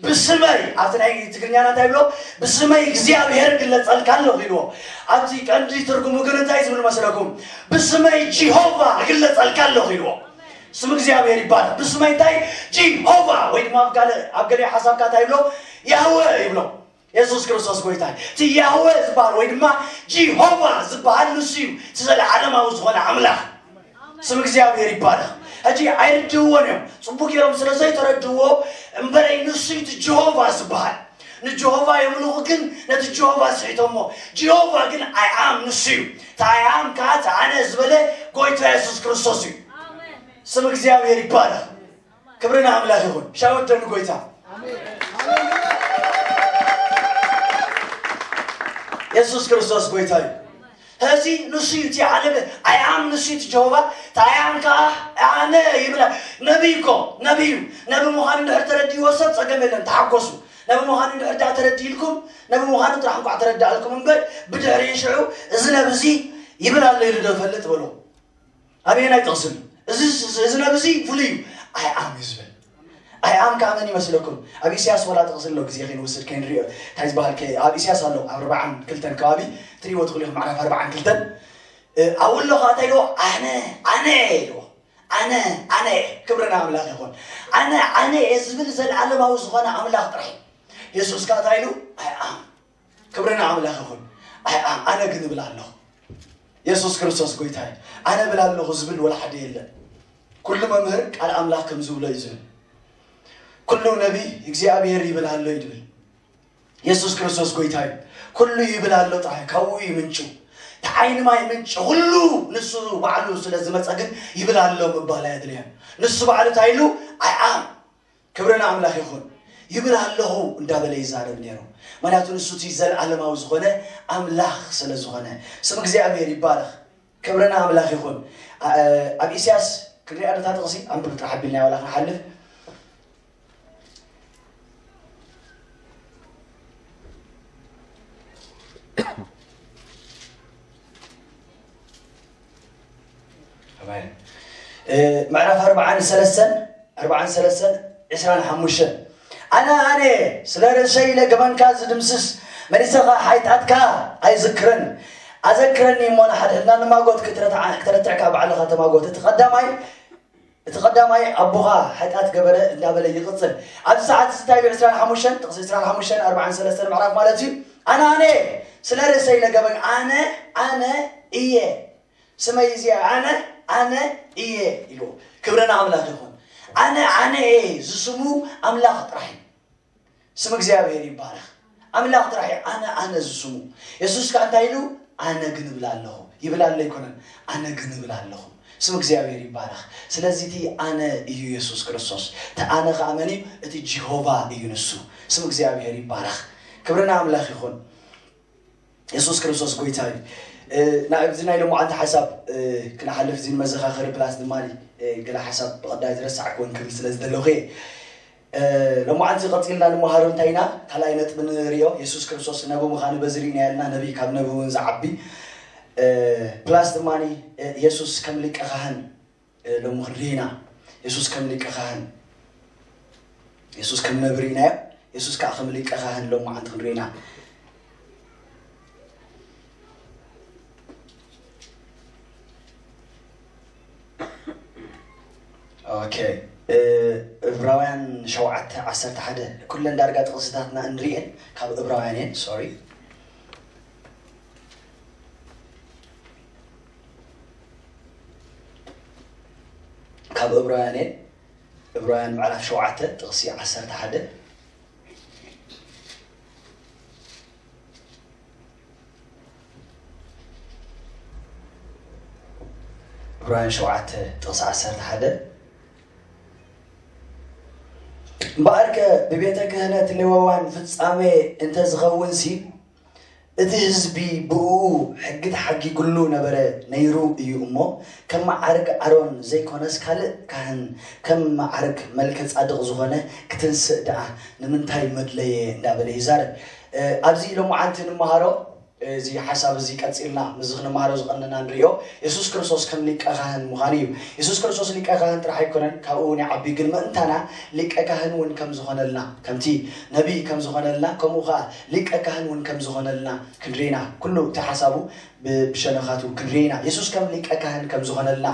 ብስመይ፣ ኣብቲ ናይ ትግርኛና እንታይ ብሎ? ብስመይ እግዚኣብሔር እግለጸልካ ኣለኹ ኢልዎ። ኣብቲ ቀንዲ ትርጉሙ ግን እንታይ ዝብል መስለኩም? ብስመይ ጂሆቫ እግለጸልካ ኣለኹ ኢልዎ። ስም እግዚኣብሔር ይባላል። ብስመይ እንታይ? ጂሆቫ፣ ወይ ድማ ኣብ ጋለ-፣ ኣብ ገሊኡ ሓሳብካ እንታይ ይብሎ? ያህወ ይብሎ። የሱስ ክርስቶስ ጎይታ እዩ። እቲ ያህወ ዝበሃል ወይ ድማ ጂሆቫ ዝበሃል ንሱ እዩ። እቲ ዘለዓለማዊ ዝኾነ ኣምላኽ። ስም እግዚኣብሔር ይባረኽ። ሕጂ ኣይርድእዎን እዮም። ጽቡቅ ገይሮም ስለ ዘይተረድእዎ እምበረይ ንሱ እዩ እቲ ጀሆቫ ዝበሃል። ንጀሆቫ የምልኹ ግን ነቲ ጀሆቫ ስሒቶሞ። ጀሆቫ ግን ኣይ ኣም ንሱ እዩ። እቲ ኣይ ኣም ከዓ እቲ ኣነ ዝበለ ጎይታ የሱስ ክርስቶስ እዩ። ስም እግዚኣብሔር ይባረኽ። ክብሪ ንኣምላኽ ይኹን። ሻወደኒ ጎይታ። የሱስ ክርስቶስ ጎይታ እዩ። ሕዚ ንሱ እዩ እቲ ኣነ ብ-፣ ኣይ ኣም ንሱ እዩ እቲ ጀሆቫ፣ እቲ ኣይ ኣም ከዓ ኣነ ይብላ። ነቢይ እኮ፣ ነቢይ እዩ። ነቢ ምዃኑ እንድሕር ተረድእዎ ሰብ ጸገም የለን፣ ተሓጎሱ። ነቢ ምዃኑ እንድሕር ደኣ ተረዲእልኩም፣ ነቢ ምዃኑ ጥራሕ እንኳዕ ተረዳእልኩም እምበር፣ ብድሕሪ ሽዑ እዚ ነቢ እዚ ይብል ኣሎ ኢሉ ዶ ይፈልጥ በሎ። ኣበየናይ ጥቕሲ እዩ? እዚ፣ እዚ፣ እዚ ነቢ እዚ ፍሉይ እዩ። ኣይ ኣም እዩ ዝብል። ኣይ ኣም ከዓ መን ይመስለኩም? ኣብ ኢሳያስ ዋላ ጥቕሲ ኣሎ፣ ግዜ ከይንወስድ ከይንሪኦ። እንታይ ዝበሃል ከ-፣ ኣብ ኢሳያስ ኣሎ፣ ኣብ ኣርባዓን ክልተን ከባቢ፣ ትሪእዎ ትኽእሉ ኢኹም፣ ምዕራፍ ኣርባዓን ክልተን። እ፣ ኣብኡ ኣሎ ከዓ እንታይ ኢልዎ? ኣነ፣ ኣነ እየ ኢልዎ። ኣነ፣ ኣነ እየ። ክብሪ ንኣምላኽ ይኹን። ኣነ፣ ኣነ እየ ዝብል ዘለዓለማዊ ዝኾነ ኣምላኽ ጥራሕ እዩ። የሱስ ከዓ እንታይ ኢሉ? ኣይ ኣም። ክብሪ ንኣምላኽ ይኹን። ኣይ ኣም፣ ኣነ ግን እብል ኣለኹ። የሱስ ክርስቶስ ጎይታ እዩ። ኣነ እብል ኣለኹ ዝብል ወላ ሓደ የለን። ኩሉ መምህር ቃል ኣምላኽ ከም ዝብሎ እዩ ዝብል። ኩሉ ነቢይ እግዚኣብሔር ይብል ኣሎ እዩ ዝብል። የሱስ ክርስቶስ ጎይታ እዩ። ኩሉ ይብል ኣሎ ጥራይ፣ ካብኡ እዩ ምንጩ። እቲ ዓይኒ ማይ ምንጪ ኩሉ ንሱ ባዕሉ ስለ ዝመጸ ግን ይብል ኣሎ ምባል ኣየድልዮን። ንሱ ባዕሉ እንታይ ኢሉ? ኣይ ኣም። ክብሪ ንኣምላኽ ይኹን። ይብል ኣለኹ እንዳበለ ይዛረብ ነይሩ። ምኽንያቱ ንሱ እቲ ዘለዓለማዊ ዝኾነ ኣምላኽ ስለ ዝኾነ። ስም እግዚኣብሔር ይባረኽ። ክብሪ ንኣምላኽ ይኹን። ኣ-፣ ኣብ ኢሳያስ ክንሪኣ ዶ እታ ጥቕሲ? ኣንብብ ጥራሕ ኣቢልና ዋላ ክንሓልፍ። ኣሜን። እ፣ ምዕራፍ ኣርባዓን ሰለስተን፣ ኣርባዓን ሰለስተን፣ ዕስራን ሓሙሽተን። ኣነ፣ ኣነ፣ ስለ ርእሰይ ለገበንካ ዝድምስስ፣ መሊሰኻ ሓይጣትካ ኣይዝክርን። ኣዘክረኒ እሞ ንሓድሕድና ንማጎት፣ ክትረትዓ-፣ ክትረትዕካ ባዕልኻ ተማጎት። እቲ ቀዳማይ፣ እቲ ቀዳማይ ኣቦኻ ሓጢኣት ገበረ እንዳበለ ይቕጽል። ኣብዚ ሰዓት እዚ እንታይ ኢሉ? ዕስራን ሓሙሽተን፣ ጥቕሲ ዕስራን ሓሙሽተን፣ ኣርባዓን ሰለስተን ምዕራፍ ማለት እዩ። ኣነ፣ ኣነ፣ ስለ ርእሰይ ለገበን፣ ኣነ፣ ኣነ እየ። ስመይ እዚ ኣነ፣ ኣነ እየ ኢልዎ። ክብሪ ንኣምላኽ ይኹን። ኣነ፣ ኣነ እየ ዝስሙ ኣምላኽ ጥራሕ እዩ። ስም እግዚኣብሔር ይባረኽ። ኣምላኽ ጥራሕ እዩ ኣነ፣ ኣነ ዝስሙ። የሱስ ከኣ እንታይ ኢሉ? ኣነ ግን እብል ኣለኹ። ይብል ኣሎ ኣይኮነን። ኣነ ግን እብል ኣለኹ። ስም እግዚኣብሔር ይባረኽ። ስለዚ እቲ ኣነ እዩ የሱስ ክርስቶስ። እቲ ኣነ ከኣ መን እዩ? እቲ ጂሆቫ እዩ ንሱ። ስም እግዚኣብሔር ይባረኽ። ክብሪ ንኣምላኽ ይኹን። የሱስ ክርስቶስ ጎይታ እዩ። እ፣ ናብዚ ናይ ሎማዓንቲ ሓሳብ፣ እ፣ ክንሓልፍ እዚ ንመዘኻኸሪ ፕላስ ድማ፣ እ፣ ገለ ሓሳብ ብቐዳይ ዝረሳዕኩዎን ክብል ስለ ዝደለኹ እየ። እ፣ ሎማዓንቲ ቀጺልና ንመሃሮ እንታይ ኢና? ካልኣይ ነጥቢ ንርእዮ፣ የሱስ ክርስቶስ ነቢ ምዃኑ በዚ ርኢና ያልና፣ ነቢ ካብ ነቢ እውን ዝዓቢ። እ፣ ፕላስ ድማ፣ እ፣ የሱስ ከም ሊቀ ካህን እ፣ ሎሚ ክንርኢ ኢና። የሱስ ከም ሊቀ ካህን፣ የሱስ ከም ነቢ ርኢናዮ፣ የሱስ ከኣ ከም ሊቀ ካህን ሎሚ ሓንቲ ክንርኢ ኢና። ኦኬ፣ እ፣ ዕብራውያን ሸውዓተ ዓሰርተ ሓደ፣ ኩለን ዳርጋ ጥቕስታትና እንርእየን ካብ ዕብራውያን እየን። ሶሪ። ካብ ዕብራውያን እየ። ዕብራውያን ምዕራፍ ሸውዓተ ጥቕሲ ዓሰርተ ሓደ። ዕብራውያን ሸውዓተ ጥቕሲ ዓሰርተ ሓደ። እምበኣርከ ብቤተ ክህነት ሌዋውያን ፍጻሜ እንተ ዝኸውንሲ፣ እቲ ህዝቢ ብእኡ ሕጊ ተሓጊጉሉ ነበረ ነይሩ እዩ እሞ፣ ከም መዓርግ ኣሮን ዘይኮነስ ካልእ ካህን ከም መዓርግ መልከ ጻድቕ ዝኾነ ክትንስእ ደኣ ንምንታይ መድለየ እንዳበለ ይዛረብ። እ፣ ኣብዚ ሎማዓንቲ ንመሃሮ፣ እዚ ሓሳብ እዚ ቀጺልና ምስዚ ክንመሃሮ ዝቐነና ንሪኦ፣ የሱስ ክርስቶስ ከም ሊቀ ካህን ምዃኑ እዩ። የሱስ ክርስቶስ ሊቀ ካህን ጥራሕ ኣይኮነን፣ ካብኡ እውን ይዓቢ። ግን ምእንታና ሊቀ ካህን እውን ከም ዝኾነልና፣ ከምቲ ነቢይ ከም ዝኾነልና፣ ከምኡ ኸዓ ሊቀ ካህን እውን ከም ዝኾነልና ክንሪና፣ ኩሉ እቲ ሓሳቡ ብ-፣ ብሸነኻቱ ክንሪና፣ የሱስ ከም ሊቀ ካህን ከም ዝኾነልና።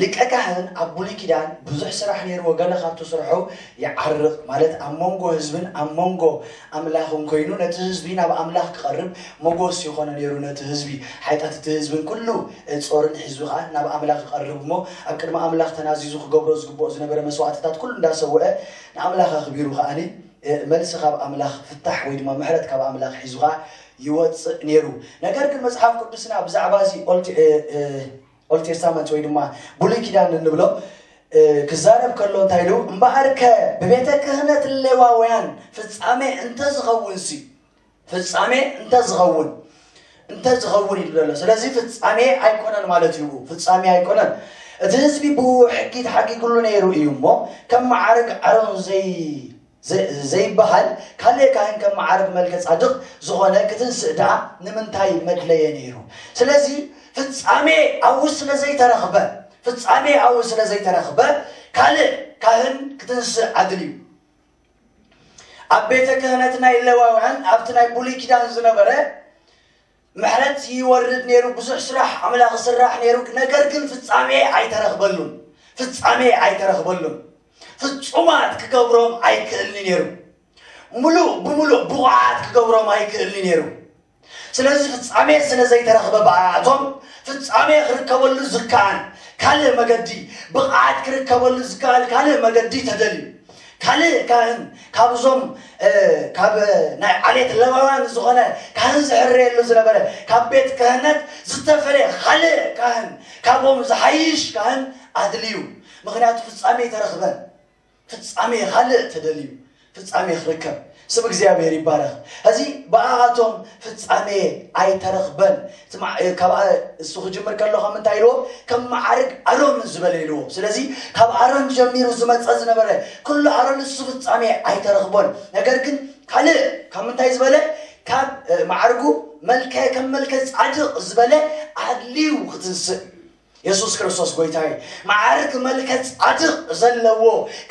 ሊቀ ካህን ኣብ ብሉይ ኪዳን ብዙሕ ስራሕ ነይርዎ። ገለ ካብቲ ስርሑ ይዓርቕ፣ ማለት ኣብ መንጎ ህዝብን ኣብ መንጎ ኣምላኽን ኮይኑ ነቲ ህዝቢ ናብ ኣምላኽ ክቐርብ ሞጎስ ይኾኖ ነይሩ። ነቲ ህዝቢ፣ ሓይጣት እቲ ህዝብን ኩሉ ጾርን ሒዙ ኸዓ ናብ ኣምላኽ ክቐርብ እሞ ኣብ ቅድሚ ኣምላኽ ተናዚዙ ክገብሮ ዝግብኦ ዝነበረ መስዋዕትታት ኩሉ እንዳሰውአ ንኣምላኽ ኣኽቢሩ ኸዓኒ፣ እ፣ መልሲ ካብ ኣምላኽ፣ ፍታሕ ወይ ድማ ምሕረት ካብ ኣምላኽ ሒዙ ኸዓ ይወጽእ ነይሩ። ነገር ግን መጽሓፍ ቅዱስና ብዛዕባ እዚ ኦልድ፣ እ፣ እ፣ ኦልድ ቴስታመንት ወይ ድማ ብሉይ ኪዳን እንብሎ፣ እ፣ ክዛረብ ከሎ እንታይ ኢሉ? "እምበኣርከ ብቤተ ክህነት ሌዋውያን ፍጻሜ እንተ ዝኸውንሲ፣ ፍጻሜ እንተ ዝኸውን፣ እንተ ዝኸውን" ኢሉ ዘሎ። ስለዚ ፍጻሜ ኣይኮነን ማለት እዩ። ፍጻሜ ኣይኮነን። እቲ ህዝቢ ብሕጊ ተሓጊጉሉ ነይሩ እዩ እሞ፣ ከም መዓርግ ኣሮን ዘይ-፣ ዘ-፣ ዘይበሃል ካልእ ካህን ከም መዓርግ መልከ ጻድቕ ዝኾነ ክትንስእ ደኣ ንምንታይ መድለየ ነይሩ? ስለዚ ፍጻሜ ኣብኡ ስለ ዘይተረኽበ፣ ፍጻሜ ኣብኡ ስለ ዘይተረኽበ፣ ካልእ ካህን ክትንስእ ኣድልዩ። ኣብ ቤተ ክህነት ናይ ሌዋውያን፣ ኣብቲ ናይ ብሉይ ኪዳን ዝነበረ፣ ምሕረት ይወርድ ነይሩ፣ ብዙሕ ስራሕ ኣምላኽ ይስራሕ ነይሩ፣ ነገር ግን ፍጻሜ ኣይተረኽበሉን። ፍጻሜ ኣይተረኽበሉን። ፍጹማት ክገብሮም ኣይክእልን ነይሩ። ምሉእ ብምሉእ ብቑዓት ክገብሮም ኣይክእልን ነይሩ። ስለዚ ፍጻሜ ስለ ዘይተረኽበ ብኣቶም፣ ፍጻሜ ክርከበሉ ዝከኣል ካልእ መገዲ፣ ብቕዓት ክርከበሉ ዝከኣል ካልእ መገዲ ተደልዩ። ካልእ ካህን ካብዞም፣ እ፣ ካብ ናይ ዓሌት ሌዋውያን ዝኾነ ካህን ዝሕረየሉ ዝነበረ ካብ ቤት ክህነት ዝተፈለየ ካልእ ካህን፣ ካብኦም ዝሓይሽ ካህን ኣድልዩ። ምኽንያቱ ፍጻሜ ኣይተረኽበን። ፍጻሜ ካልእ ተደልዩ፣ ፍጻሜ ክርከብ። ስም እግዚኣብሔር ይባረኽ። እዚ ብኣቶም ፍጻሜ ኣይተረኽበን። እቲ ማ-፣ ካብ ኣ-፣ እሱ ክጅምር ከሎ ከም እንታይ ኢልዎ? ከም መዓርግ ኣሮን ዝበለ ኢልዎ። ስለዚ ካብ ኣሮን ጀሚሩ ዝመጸ ዝነበረ ኩሉ ኣሮን እሱ ፍጻሜ ኣይተረኽቦን። ነገር ግን ካልእ ካብ ምንታይ ዝበለ? ካብ፣ እ፣ መዓርጉ መልከ፣ ከም መልከ ጻድቕ ዝበለ ኣድልዩ ክትንስእ። የሱስ ክርስቶስ ጎይታ እዩ። መዓርግ መልከ ጻድቕ ዘለዎ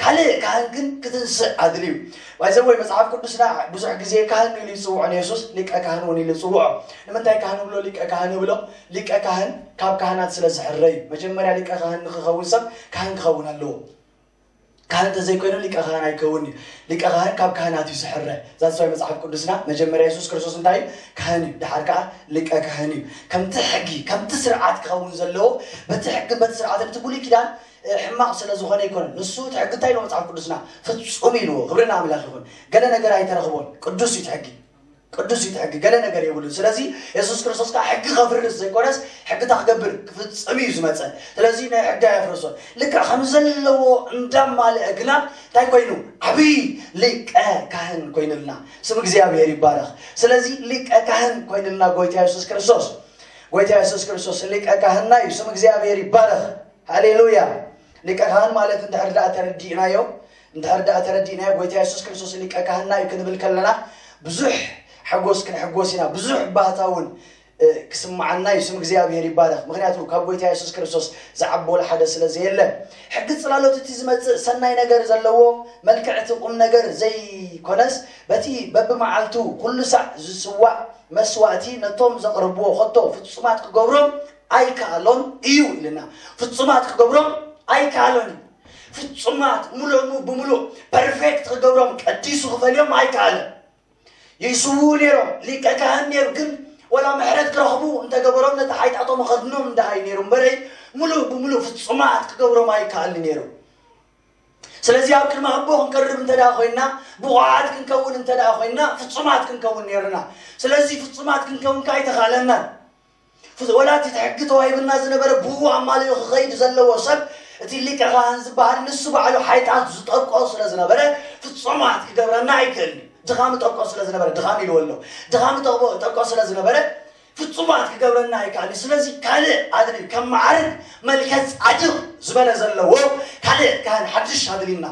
ካልእ ካህን ግን ክትንስእ ኣድልዩ። ባይዘወይ መጽሓፍ ቅዱስና ብዙሕ ግዜ ካህን ኢሉ ይጽውዖ ንየሱስ፣ ሊቀ ካህን እውን ኢሉ ይጽውዖ። ንምንታይ ካህን ብሎ ሊቀ ካህን ብሎ? ሊቀ ካህን ካብ ካህናት ስለ ዝሕረ እዩ። መጀመርያ ሊቀ ካህን ንክኸውን ሰብ ካህን ክኸውን ኣለዎ። ካህን እንተዘይኮይኑ ሊቀ ካህን ኣይከውን እዩ። ሊቀ ካህን ካብ ካህናት እዩ ዝሕረ። ዛስዋይ መጽሓፍ ቅዱስና መጀመርያ የሱስ ክርስቶስ እንታይ እዩ? ካህን እዩ። ደሓር ከዓ ሊቀ ካህን እዩ። ከምቲ ሕጊ፣ ከምቲ ስርዓት ክኸውን ዘለዎ፣ በቲ ሕጊ፣ በቲ ስርዓት፣ በቲ ብሉይ ኪዳን፣ እ፣ ሕማቕ ስለ ዝኾነ ኣይኮነን። ንሱ እቲ ሕጊ እንታይ ኢልዎ መጽሓፍ ቅዱስና? ፍጹም ኢልዎ። ክብሪ ንኣምላኽ ይኹን። ገለ ነገር ኣይተረኽቦን። ቅዱስ እዩ እቲ ሕጊ። ቅዱስ እዩ እቲ ሕጊ፣ ገለ ነገር የብሉን። ስለዚ የሱስ ክርስቶስ ከዓ ሕጊ ከፍርስ ዘይኮነስ፣ ሕጊ እንታይ ክገብር? ክፍጽም እዩ ዝመጸ። ስለዚ ናይ ሕጊ ኣየፍርሶን። ልክዕ ከም ዘለዎ እንዳማልአ ግና እንታይ ኮይኑ? ዓብዪ ሊቀ ካህን ኮይኑልና። ስም እግዚኣብሔር ይባረኽ። ስለዚ ሊቀ ካህን ኮይኑልና ጎይታ የሱስ ክርስቶስ። ጎይታ የሱስ ክርስቶስ ሊቀ ካህንና እዩ። ስም እግዚኣብሔር ይባረኽ። ሃሌሉያ። ሊቀ ካህን ማለት እንድሕር ደኣ ተረዲእናዮ፣ እንድሕር ደኣ ተረዲእናዮ፣ ጎይታ የሱስ ክርስቶስ ሊቀ ካህንና እዩ ክንብል ከለና፣ ብዙሕ ሓጎስ ክንሕጎስ ኢና፣ ብዙሕ ባህታ እውን፣ እ፣ ክስምዓና እዩ። ስም እግዚኣብሔር ይባረኽ። ምኽንያቱ ካብ ጎይታ የሱስ ክርስቶስ ዝዓቢ ወላ ሓደ ስለ ዘየለ። ሕጊ ጽላሎት እቲ ዝመጽእ ሰናይ ነገር ዘለዎ፣ መልክዕ እቲ ቁም ነገር ዘይኮነስ፣ በቲ በብመዓልቱ ኩሉ ሳዕ ዝስዋዕ መስዋእቲ ነቶም ዘቕርብዎ ኸቶ ፍጹማት ክገብሮም ኣይከኣሎን እዩ ኢልና። ፍጹማት ክገብሮም ኣይከኣሎን እዩ። ፍጹማት፣ ሙሉእ ሙ-፣ ብምሉእ ፐርፌክት ክገብሮም፣ ቀዲሱ ክፈልዮም ኣይከኣለን። ይስውኡ ነይሮም፣ ሊቀ ካህን ነይሩ፣ ግን ወላ ምሕረት ክረኽቡ እንተገበሮም ነቲ ሓጢኣቶም ኸድኖም እንደሃይ ነይሩ እምበረይ፣ ሙሉእ ብምሉእ ፍጹማት ክገብሮም ኣይከኣልን ነይሩ። ስለዚ ኣብ ቅድሚ ኣቦ ክንቀርብ እንተ ደኣ ኮይንና፣ ብቑዓት ክንከውን እንተ ደኣ ኮይንና፣ ፍጹማት ክንከውን ነይርና። ስለዚ ፍጹማት ክንከውን ከኣ ኣይተኻእለናን። ፍት- ወላ እቲ ሕጊ ተዋሂብና ዝነበረ ብኡ ኣማሊኡ ክኸይድ ዘለዎ ሰብ፣ እቲ ሊቀ ካህን ዝበሃል ንሱ ባዕሉ ሓይጣት ዝጠብቆ ስለ ዝነበረ፣ ፍጹማት ክገብረና ኣይክእልን እዩ። ድኻም ጠብቆ ስለ ዝነበረ፣ ድኻም ኢልዎ ኣሎ። ድኻም ጠብቆ ጠብቆ ስለ ዝነበረ ፍጹማት ክገብረና ኣይከኣልን። ስለዚ ካልእ ኣድልዩ፣ ከም ማዕርግ መልከ ጻድቕ ዝበለ ዘለዎ ካልእ ካህን ሓድሽ ኣድልዩና።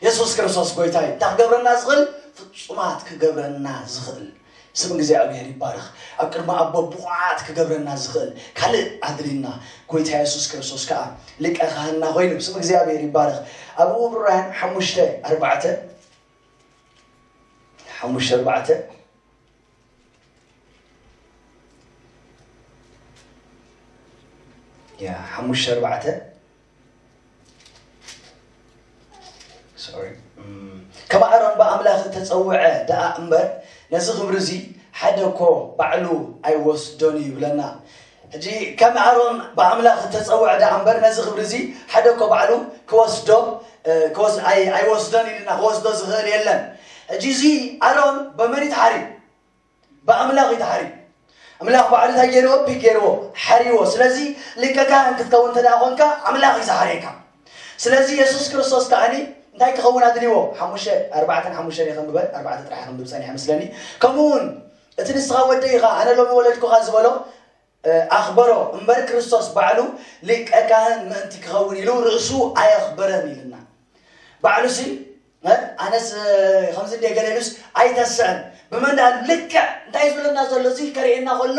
የሱስ ክርስቶስ ጎይታ እዩ። እንታይ ክገብረና ዝኽእል? ፍጹማት ክገብረና ዝኽእል። ስም እግዚኣብሔር ይባረኽ። ኣብ ቅድሚ ኣቦ ብቑዓት ክገብረና ዝኽእል ካልእ ኣድልዩና። ጎይታ የሱስ ክርስቶስ ከዓ ሊቀ ካህንና ኮይኑ፣ ስም እግዚኣብሔር ይባረኽ። ኣብ ዕብራውያን ሓሙሽተ ኣርባዕተ፣ ሓሙሽተ ኣርባዕተ፣ ያ ሓሙሽተ ኣርባዕተ፣ ሶሪ፣ እም፣ ከም ኣሮን ብኣምላኽ እተጸውዐ ደኣ እምበር፣ ነዚ ክብሪ እዚ ሓደ እኮ ባዕሉ ኣይወስዶን እዩ ይብለና። ሕጂ ከም ኣሮን ብኣምላኽ እተጸውዐ ደኣ እምበር፣ ነዚ ክብሪ እዚ ሓደ እኮ ባዕሉ ክወስዶ፣ እ፣ ክወስ-፣ ኣይ-፣ ኣይወስዶን ኢልና፣ ክወስዶ ዝኽእል የለን። ሕጂ እዚ ኣሮን በመን እዩ ተሓርዩ? ብኣምላኽ እዩ ተሓርዩ። ኣምላኽ ባዕሉ እንታይ ገይርዎ? ፒክ ገይርዎ፣ ሓርይዎ። ስለዚ ሊቀ ካህን ክትከውን እንተ ደኣ ኾንካ፣ ኣምላኽ እዩ ዝሓርየካ። ስለዚ የሱስ ክርስቶስ ከኣኒ እንታይ ክኸውን ኣድልይዎ? ሓሙሽተ፣ ኣርባዕተን ሓሙሽተን እየ ከንብበን፣ ኣርባዕተ ጥራሕ ከንብብ ጸኒሐ መስለኒ። ከምኡ እውን እቲ ንስኻ ወደይ ኢኻ፣ ኣነ ሎሚ ወለድኩኻ ዝበሎ፣ እ፣ ኣኽበሮ እምበር፣ ክርስቶስ ባዕሉ ሊቀ ካህን ምእንቲ ክኸውን ኢሉ ርእሱ ኣየኽበረን ኢልና። ባዕሉሲ፣ እ፣ ኣነስ፣ እ፣ ከምዚ እንደ ገለ ኢሉስ ኣይተስዕን። ብመን ደኣ ልክዕ እንታይ ዝብለና ዘሎ? እዚ ከርእየና ከሎ፣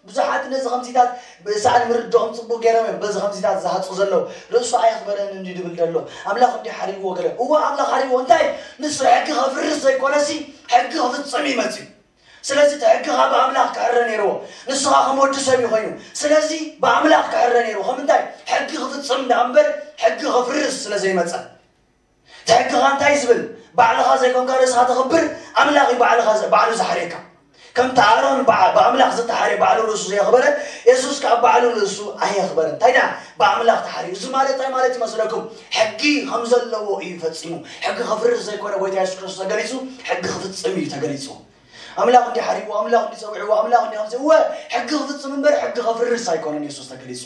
ብዙሓት ነዚ ከምዚታት ብሰኣን ምርድኦም ጽቡቕ ገይሮም እዮም በዚ ከምዚታት ዝሃጹ ዘለዉ። ርእሱ ኣየኽበረን እንዲ ድብል ዘሎ። ኣምላኽ እንዲ ሓሪዎ ገለ። እወ፣ ኣምላኽ ሓሪዎ። እንታይ? ንሱ ሕጊ ከፍርስ ዘይኮነሲ፣ ሕጊ ክፍጽም እዩ መጺኡ። ስለዚ እቲ ሕጊ ካብ ኣምላኽ ክሕረ ነይርዎ። ንስኻ ከም ወዲ ሰብ እዩ ኮይኑ። ስለዚ ብኣምላኽ ክሕረ ነይርዎ። ከም እንታይ? ሕጊ ክፍጽም ደኣ እምበር፣ ሕጊ ከፍርስ ስለ ዘይመጸ። እቲ ሕጊኻ እንታይ ዝብል? ባዕልኻ ዘይኮንካ ርእስኻ ተኽብር፣ ኣምላኽ እዩ ባዕልኻ ዘ-፣ ባዕሉ ዝሓርየካ። ከምቲ ኣሮን ብዓ-፣ ብኣምላኽ ዝተሓርየ ባዕሉ ርእሱ ዘየኽበረ፣ የሱስ ከኣ ባዕሉ ርእሱ ኣየኽበረን። እንታይ ደኣ? ብኣምላኽ ተሓርዩ። እዚ ማለት እንታይ ማለት ይመስለኩም? ሕጊ ከም ዘለዎ እዩ ፈጺሙ። ሕጊ ከፍርስ ዘይኮነ ጎይታ የሱስ ክርስቶስ ተገሊጹ፣ ሕጊ ክፍጽም እዩ ተገሊጹ። ኣምላኽ እንዲ ሓሪዎ፣ ኣምላኽ እንዲ ጸዊዕዎ፣ ኣምላኽ እንዲ ከምዚ፣ እወ፣ ሕጊ ክፍጽም እምበር ሕጊ ከፍርስ ኣይኮነን የሱስ ተገሊጹ።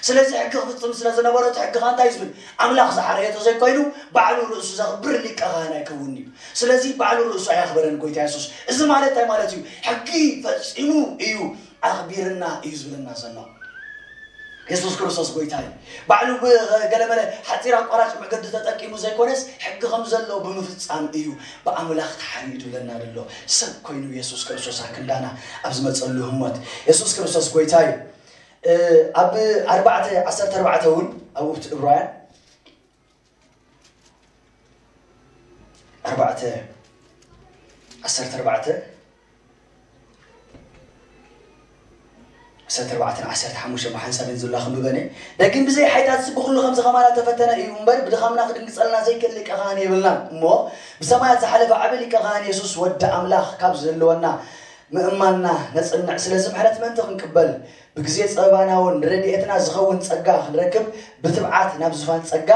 ስለዚ ሕጊ ክፍጽም ስለ ዝነበሮ እቲ ሕጊኻ እንታይ ዝብል? ኣምላኽ ዝሓረየ ተዘይኮይኑ ባዕሉ ርእሱ ዘኽብር ሊቀ ካህን ኣይከውንን እዩ። ስለዚ ባዕሉ ርእሱ ኣየኽበረን ጎይታ የሱስ። እዚ ማለት እንታይ ማለት እዩ? ሕጊ ፈጺሙ እዩ ኣኽቢርና እዩ ዝብለና ዘሎ። የሱስ ክርስቶስ ጎይታ እዩ። ባዕሉ ብገለመለ ሓጺር ኣቋራጭ መገዲ ተጠቂሙ ዘይኮነስ፣ ሕጊ ከም ዘሎ ብምፍጻም እዩ ብኣምላኽ ተሓርዩ ዝብለና ዘሎ። ሰብ ኮይኑ የሱስ ክርስቶስ ኣብ ክንዳና ኣብ ዝመጸሉ ህሞት፣ የሱስ ክርስቶስ ጎይታ እዩ። እ፣ ኣብ ኣርባዕተ ዓሰርተ ኣርባዕተ እውን፣ ኣብ ውብቲ ዕብራውያን ኣርባዕተ ዓሰርተ ኣርባዕተ፣ ዓሰርተ ኣርባዕተን ዓሰርተ ሓሙሽተን ብሓንሳብ እየን ዝብላ ክንብበን እየ። ደጊም ብዘይ ሓይታትሲ ብኹሉ ከምዚ ከማና ተፈተነ እዩ እምበር፣ ብድኻምና ክድንግጸልና ዘይክእል ሊቀ ካህን የብልናን። እሞ ብሰማያት ዝሓለፈ ዓቢ ሊቀ ካህን የሱስ ወዲ ኣምላኽ ካብ ዝህልወና ምእማንና ነጽንዕ። ስለዚ ምሕረት ምእንቲ ክንቅበል፣ ብግዜ ጸበባና እውን ንረድኤትና ዝኸውን ጸጋ ክንረክብ፣ ብትብዓት ናብ ዝፋን ጸጋ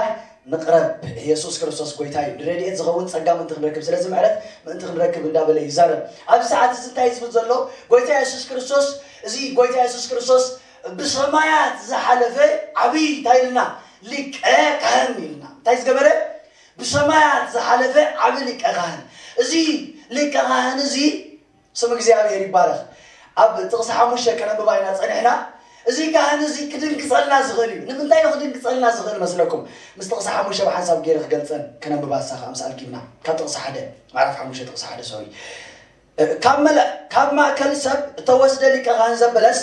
ንቕረብ። የሱስ ክርስቶስ ጎይታ እዩ። ንረድኤት ዝኸውን ጸጋ ምእንቲ ክንረክብ፣ ስለዚ ምሕረት ምእንቲ ክንረክብ እንዳበለ ይዛረብ። ኣብዚ ሰዓት እዚ እንታይ ዝብል ዘሎ? ጎይታ የሱስ ክርስቶስ፣ እዚ ጎይታ የሱስ ክርስቶስ ብሰማያት ዝሓለፈ ዓብዪ እንታይ ኢልና? ሊቀ ካህን ኢልና። እንታይ ዝገበረ? ብሰማያት ዝሓለፈ ዓቢ ሊቀ ካህን። እዚ ሊቀ ካህን እዚ ስም እግዚኣብሔር ይባረኽ። ኣብ ጥቕሲ ሓሙሽተ ከነንብባ ኢና ጸኒሕና። እዚ ካህን እዚ ክድንግጸልና ዝኽእል እዩ። ንምንታይ እዩ ክድንግጸልና ዝኽእል መስለኩም? ምስ ጥቕሲ ሓሙሽተ ብሓንሳብ ገይረ ክገልጸን ከነንብባ፣ ንሳ ከኣ ምስ ኣልጊብና። ካብ ጥቕሲ ሓደ፣ ምዕራፍ ሓሙሽተ ጥቕሲ ሓደ፣ ሶሪ። ካብ መለ-፣ ካብ ማእከል ሰብ እተወስደ ሊቀ ካህን ዘበለስ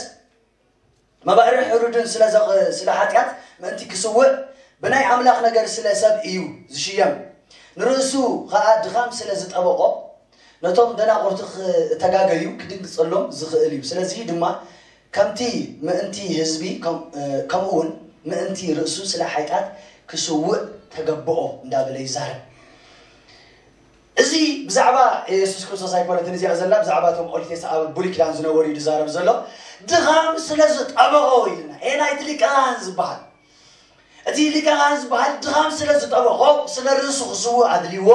መባእርን ሕሩድን ስለ ዘ-፣ ስለ ሓጢኣት ምእንቲ ክስውእ፣ ብናይ ኣምላኽ ነገር ስለ ሰብ እዩ ዝሽየም። ንርእሱ ኸኣ ድኻም ስለ ዝጠበቖ፣ ነቶም ደናቑርቲ ክተጋገዩ ክድንግጸሎም ዝኽእል እዩ። ስለዚ ድማ ከምቲ ምእንቲ ህዝቢ ከም-፣ ከምኡ እውን ምእንቲ ርእሱ ስለ ሓጢኣት ክስውእ ተገብኦ እንዳበለ ይዛረብ። እዚ ብዛዕባ የሱስ ክርስቶስ ኣይኮነትን እዚኣ ዘላ፣ ብዛዕባ እቶም ቆሊቴስ ኣብ ብሉይ ኪዳን ዝነበሩ እዩ ዝዛረብ ዘሎ። ድኻም ስለ ዝጠበቖ ኢልና። ኤ ናይቲ ሊቀ ካህን ዝበሃል፣ እቲ ሊቀ ካህን ዝበሃል ድኻም ስለ ዝጠበቖ፣ ስለ ርእሱ ክስውእ ኣድልይዎ።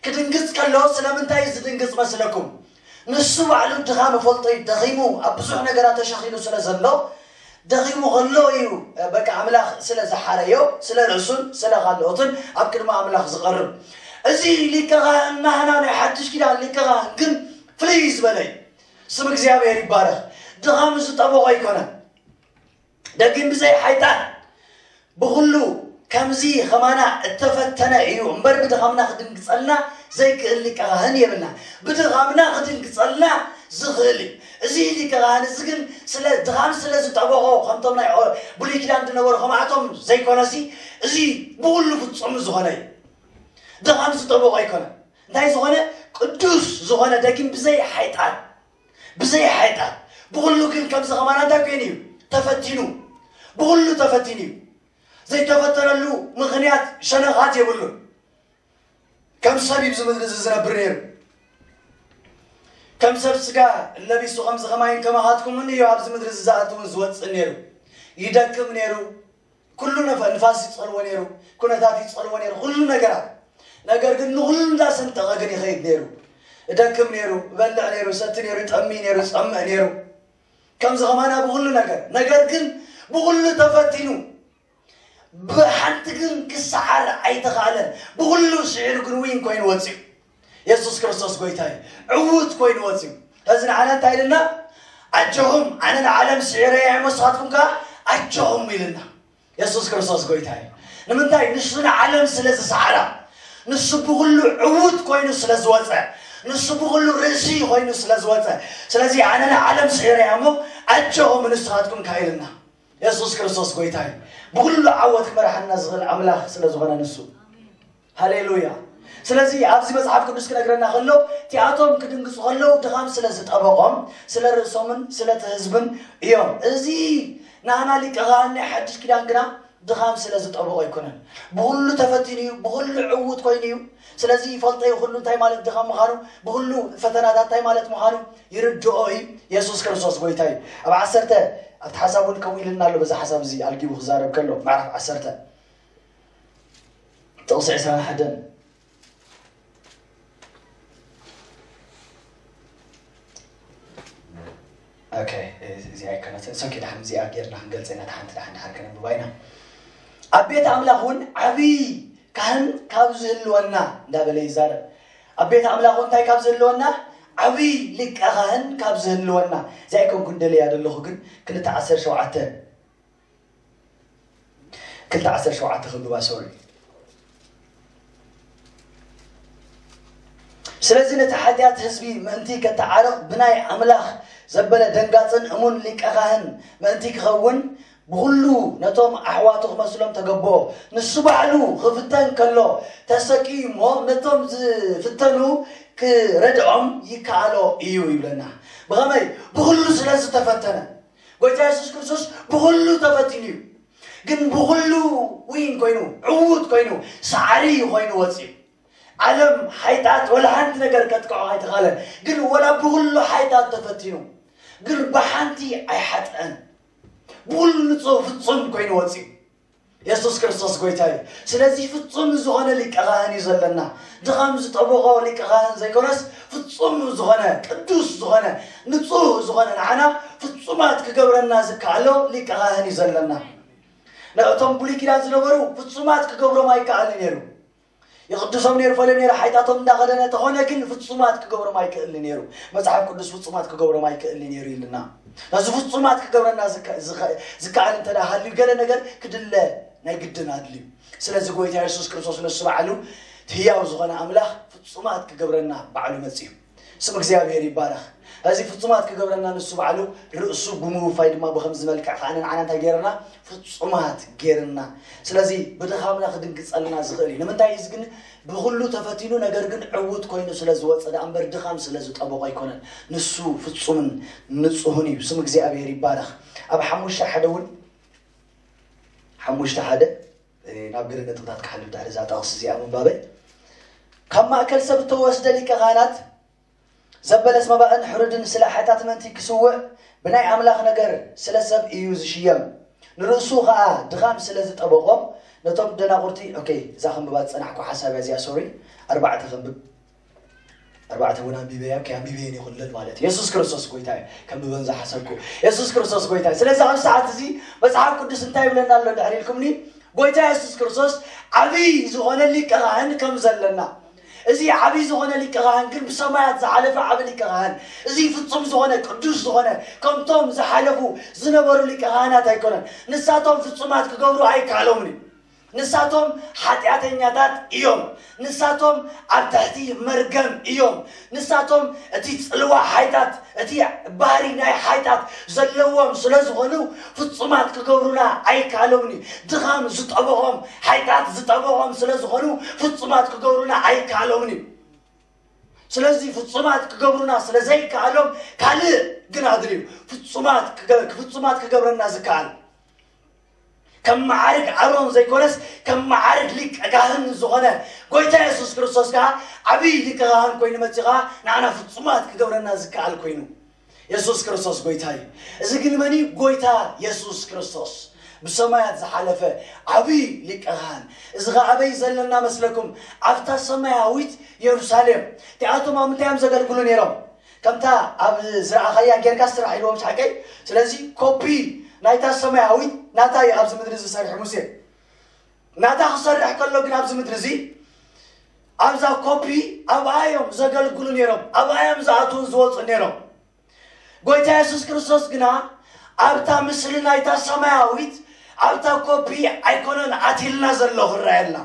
ክድንግጽ ከሎ ስለምንታይ እዩ ዝድንግጽ መስለኩም? ንሱ ባዕሉ ድኻም እፈልጦ እዩ። ደኺሙ ኣብ ብዙሕ ነገራት ተሸኺሉ ስለ ዘሎ፣ ደኺሙ ከሎ እዩ በቃ ኣምላኽ ስለ ዝሓረዮ፣ ስለ ርእሱን ስለ ካልኦትን ኣብ ቅድሚ ኣምላኽ ዝቐርብ። እዚ ሊቀ ካህን ናህና ናይ ሓድሽ ኪዳን ሊቀ ካህን ግን ፍልይ ዝበለ እዩ። ስም እግዚኣብሔር ይባረኽ። ድኻም ዝጠበቖ ኣይኮነን። ደጊም ብዘይ ሓይጣን ብኹሉ ከምዚ ኸማና እተፈተነ እዩ እምበር፣ ብድኻምና ክድንግጸልና ዘይክእል ሊቀ ካህን የብልና። ብድኻምና ክድንግጸልና ዝኽእል እዩ። እዚ ሊቀ ካህን እዚ ግን ስለ ድኻም ስለ ዝጠበቖ፣ ከምቶም ናይ ኦ- ብሉይ ኪዳን ዝነበሩ ከማዕቶም ዘይኮነሲ፣ እዚ ብኹሉ ፍጹም ዝኾነ እዩ። ድኻም ዝጠበቖ ኣይኮነን። እንታይ ዝኾነ? ቅዱስ ዝኾነ፣ ደጊም ብዘይ ሓይጣን፣ ብዘይ ሓይጣን፣ ብኹሉ ግን ከምዚ ኸማና እንታይ ኮይኑ እዩ? ተፈቲኑ። ብኹሉ ተፈቲኑ እዩ። ዘይተፈተነሉ ምኽንያት ሸነኻት የብሉን። ከም ሰብ እዩ ኣብዚ ምድሪ እዚ ዝነብር ነይሩ። ከም ሰብ ስጋ ለቢሱ፣ ከምዚ ኸማይን ከማኻትኩምን እዩ ኣብዚ ምድሪ እዚ ዝኣትውን ዝወፅእ ነይሩ። ይደክም ነይሩ። ኩሉ ነፈ ንፋስ ይፀልዎ ነይሩ። ኩነታት ይፀልዎ ነይሩ። ኩሉ ነገራት። ነገር ግን ንኹሉ እንዳሰንጠቐ ግን ይኸይድ ነይሩ። እደክም ነይሩ፣ እበልዕ ነይሩ፣ ሰቲ ነይሩ፣ ይጠሚ ነይሩ፣ ይፀምእ ነይሩ። ከምዚ ኸማና ብኹሉ ነገር። ነገር ግን ብኹሉ ተፈቲኑ፣ ብሓንቲ ግን ክሰዓር ኣይተኻእለን። ብኹሉ ስዒሩ ግን ዊን ኮይኑ ወፂኡ። የሱስ ክርስቶስ ጎይታ እዩ። ዕዉት ኮይኑ ወፂኡ። ሕዚ ንዓና እንታይ ኢልና? ኣጆኹም፣ ኣነ ንዓለም ስዒረ እየ፣ ንስኻትኩም ከኣ ኣጆኹም ኢልና። የሱስ ክርስቶስ ጎይታ እዩ። ንምንታይ? ንሱ ንዓለም ስለ ዝሰዓራ፣ ንሱ ብኹሉ ዕዉት ኮይኑ ስለ ዝወፀ፣ ንሱ ብኹሉ ርእሲ ኮይኑ ስለ ዝወፀ፣ ስለዚ ኣነ ንዓለም ስዒረ እየ እሞ ኣጆኹም ንስኻትኩም ከኣ ኢልና። የሱስ ክርስቶስ ጎይታ እዩ። ብኹሉ ዓወት ክመርሓና ዝኽእል ኣምላኽ ስለ ዝኾነ ንሱ። ሃሌሉያ። ስለዚ ኣብዚ መጽሓፍ ቅዱስ ክነግረና ከሎ፣ እቲኣቶም ክድንግጹ ከለዉ ድኻም ስለ ዝጠበቖም፣ ስለ ርእሶምን ስለ እቲ ህዝብን እዮም። እዚ ናህና ሊቀ ካህን ናይ ሓድሽ ኪዳን ግና ድኻም ስለ ዝጠበቖ ኣይኮነን። ብኹሉ ተፈቲኑ እዩ፣ ብኹሉ ዕዉት ኮይኑ እዩ። ስለዚ ይፈልጦ እዩ ኩሉ እንታይ ማለት ድኻም ምዃኑ፣ ብኹሉ ፈተናታት እንታይ ማለት ምዃኑ ይርድኦ እዩ። የሱስ ክርስቶስ ጎይታ እዩ። ኣብ ዓሰርተ ኣብቲ ሓሳብ እውን ከው ኢልና ኣሎ፣ በዚ ሓሳብ እዚ ኣልጊቡ ክዛረብ ከሎ፣ ምዕራፍ ዓሰርተ ጥቕሲ ዕስራን ሓደን። ኦኬ፣ እዚ ኣይኮነትን። ሶኪ፣ ደሓን እዚኣ ጌርና ክንገልጸ ኢና፣ እታ ሓንቲ ደሓን ደሓን ከነንብባ ኢና። ኣብ ቤት ኣምላኽ እውን ዓብዪ ካህን ካብ ዝህልወና እንዳበለ ይዛረብ። ኣብ ቤት ኣምላኽ እውን እንታይ ካብ ዝህልወና? ዓብዪ ሊቀ ካህን ካብ ዝህልወና። እዚኣ ኣይኮንኩን ደለያ ዘለኹ፣ ግን ክልተ ዓሰርተ ሸውዓተ፣ ክልተ ዓሰርተ ሸውዓተ ከንብባ፣ ሶሪ። ስለዚ ነቲ ሓጢኣት ህዝቢ ምእንቲ ከተዓርቕ ብናይ ኣምላኽ ዘበለ ደንጋጽን እሙን ሊቀ ካህን ምእንቲ ክኸውን ብኹሉ ነቶም ኣሕዋቱ ክመስሎም ተገብኦ። ንሱ ባዕሉ ክፍተን ከሎ ተሰቅዩ እሞ ነቶም ዝፍተኑ ክረድኦም ይከኣሎ እዩ ይብለና። ብኸመይ? ብኹሉ ስለ ዝተፈተነ። ጎይታ የሱስ ክርስቶስ ብኹሉ ተፈቲኑ እዩ። ግን ብኹሉ ዊን ኮይኑ፣ ዕዉት ኮይኑ፣ ሰዓሪ ኮይኑ ወፂኡ። ዓለም ሓይጣት ወላ ሓንቲ ነገር ከጥቅዖ ኣይተኻለን። ግን ወላ ብኹሉ ሓይጣት ተፈቲኑ፣ ግን ብሓንቲ ኣይሓጥአን። ብኹሉ ንጹህ ፍጹም ኮይኑ ወፂኡ። የሱስ ክርስቶስ ጎይታ እዩ። ስለዚ ፍጹም ዝኾነ ሊቀ ካህን እዩ ዘለና። ድኻም ዝጠበቖ ሊቀ ካህን ዘይኮነስ፣ ፍጹም ዝኾነ፣ ቅዱስ ዝኾነ፣ ንጹህ ዝኾነ፣ ንዓና ፍጹማት ክገብረና ዝከኣሎ ሊቀ ካህን እዩ ዘለና። ነቶም ብሉይ ኪዳን ዝነበሩ ፍጹማት ክገብሮም ኣይከኣልን ነይሩ። ይቕድሶም ነይሩ፣ ፈለዮ ነይሩ፣ ሓይጣቶም እንዳኸደነ ተኾነ፣ ግን ፍጹማት ክገብሮም ኣይክእልን ነይሩ። መጽሓፍ ቅዱስ ፍጹማት ክገብሮም ኣይክእልን ነይሩ ኢልና። ነዚ ፍጹማት ክገብረና ዝከ-፣ ዝኸ-፣ ዝከኣል እንተ ደኣ ሃልዩ፣ ገለ ነገር ክድለ ናይ ግድን ኣድልዩ። ስለዚ ጎይታ የሱስ ክርስቶስ ንሱ ባዕሉ እቲ ህያው ዝኾነ ኣምላኽ ፍጹማት ክገብረና ባዕሉ መጺኡ። ስም እግዚኣብሔር ይባረኽ። እዚ ፍጹማት ክገብረና ንሱ ባዕሉ ርእሱ ብምውፋይ ድማ ብኸምዚ መልክዕ ከኣ ንዓና እንታይ ገይርና? ፍጹማት ገይርና። ስለዚ ብድኻምና ክድንግጸልና ዝኽእል እዩ። ንምንታይ እዩ ግን ብኹሉ ተፈቲኑ፣ ነገር ግን ዕዉት ኮይኑ ስለ ዝወጸ ደኣ እምበር ድኻም ስለ ዝጠበቖ ኣይኮነን። ንሱ ፍጹምን ንጹህን እዩ። ስም እግዚኣብሔር ይባረኽ። ኣብ ሓሙሽተ ሓደ እውን፣ ሓሙሽተ ሓደ፣ እ፣ ናብ ገለ ነጥብታት ክሓልፍ ድሕሪ እዛ ጥቕሲ እዚኣ ምንባበይ፣ ካብ ማእከል ሰብ እተወስደ ሊቀ ካህናት ዘበለስ መባእን ሕሩድን ስለ ሓጢኣት ምእንቲ ክስውእ ብናይ ኣምላኽ ነገር ስለ ሰብ እዩ ዝሽየም። ንርእሱ ኸኣ ድኻም ስለ ዝጠበቖ ነቶም ደናቑርቲ፣ ኦኬ፣ እዛ ከንብባ ዝጸናሕኩ ሓሳብ እያ እዚኣ፣ ሶሪ፣ ኣርባዕተ ከንብብ። ኣርባዕተ እውን ኣንቢበያ ከ ኣንቢበየን ይኹልል ማለት እዩ። የሱስ ክርስቶስ ጎይታ እዩ። ከም ብበን ዝሓሰብኩ የሱስ ክርስቶስ ጎይታ እዩ። ስለዚ ኣብ ሰዓት እዚ መጽሓፍ ቅዱስ እንታይ ይብለና ኣሎ ድሕሪ ኢልኩምኒ? ጎይታ የሱስ ክርስቶስ ዓብይ ዝኾነ ሊቀ ካህን ከም ዘለና፣ እዚ ዓብይ ዝኾነ ሊቀ ካህን ግን ብሰማያት ዝሓለፈ ዓቢ ሊቀ ካህን፣ እዚ ፍጹም ዝኾነ ቅዱስ ዝኾነ ከምቶም ዝሓለፉ ዝነበሩ ሊቀ ካህናት ኣይኮነን። ንሳቶም ፍጹማት ክገብሩ ኣይከኣሎምን እዩ። ንሳቶም ሓጢኣተኛታት እዮም። ንሳቶም ኣብ ትሕቲ መርገም እዮም። ንሳቶም እቲ ጽልዋ ሓይጣት፣ እቲ ባህሪ ናይ ሓይጣት ዘለዎም ስለ ዝኾኑ ፍጹማት ክገብሩና ኣይከኣሎምን እዩ። ድኻም ዝጠበቖም፣ ሓይጣት ዝጠበቖም ስለ ዝኾኑ ፍጹማት ክገብሩና ኣይከኣሎምን እዩ። ስለዚ ፍጹማት ክገብሩና ስለ ዘይከኣሎም ካልእ ግን ኣድልዩ ፍጹማት ክገ- ፍጹማት ክገብረና ዝከኣል ከም መዓርግ ኣሮን ዘይኮነስ ከም መዓርግ ሊቀ ካህን ዝኾነ ጎይታ የሱስ ክርስቶስ ከዓ ዓብዪ ሊቀ ካህን ኮይኑ መፂኡ ከዓ ንዓና ፍጹማት ክገብረና ዝከኣል ኮይኑ የሱስ ክርስቶስ ጎይታ እዩ። እዚ ግን መን እዩ? ጎይታ የሱስ ክርስቶስ ብሰማያት ዝሓለፈ ዓብዪ ሊቀ ካህን። እዚ ከዓ ኣበይ ዘለና መስለኩም? ኣብታ ሰማያዊት የሩሳሌም። እቲኣቶም ኣብ ምንታይ እዮም ዘገልግሉ ነይሮም? ከምታ ኣብ ዝረኣኻያ ጌርካ ስራሕ ኢልዎም ሓቀይ። ስለዚ ኮፒ ናይታ ሰማያዊት ናታ እዩ ኣብዚ ምድሪ ዝሰርሕ ሙሴ። ናታ ክሰርሕ ከሎ ግን ኣብዚ ምድሪ እዚ ኣብዛ ኮፒ ኣብኣ እዮም ዘገልግሉ ነይሮም፣ ኣብኣ እዮም ዝኣትዉን ዝወፁ ነይሮም። ጎይታ የሱስ ክርስቶስ ግና ኣብታ ምስሊ ናይታ ሰማያዊት ኣብታ ኮፒ ኣይኮነን ኣትልና ዘሎ ክረኣየልና።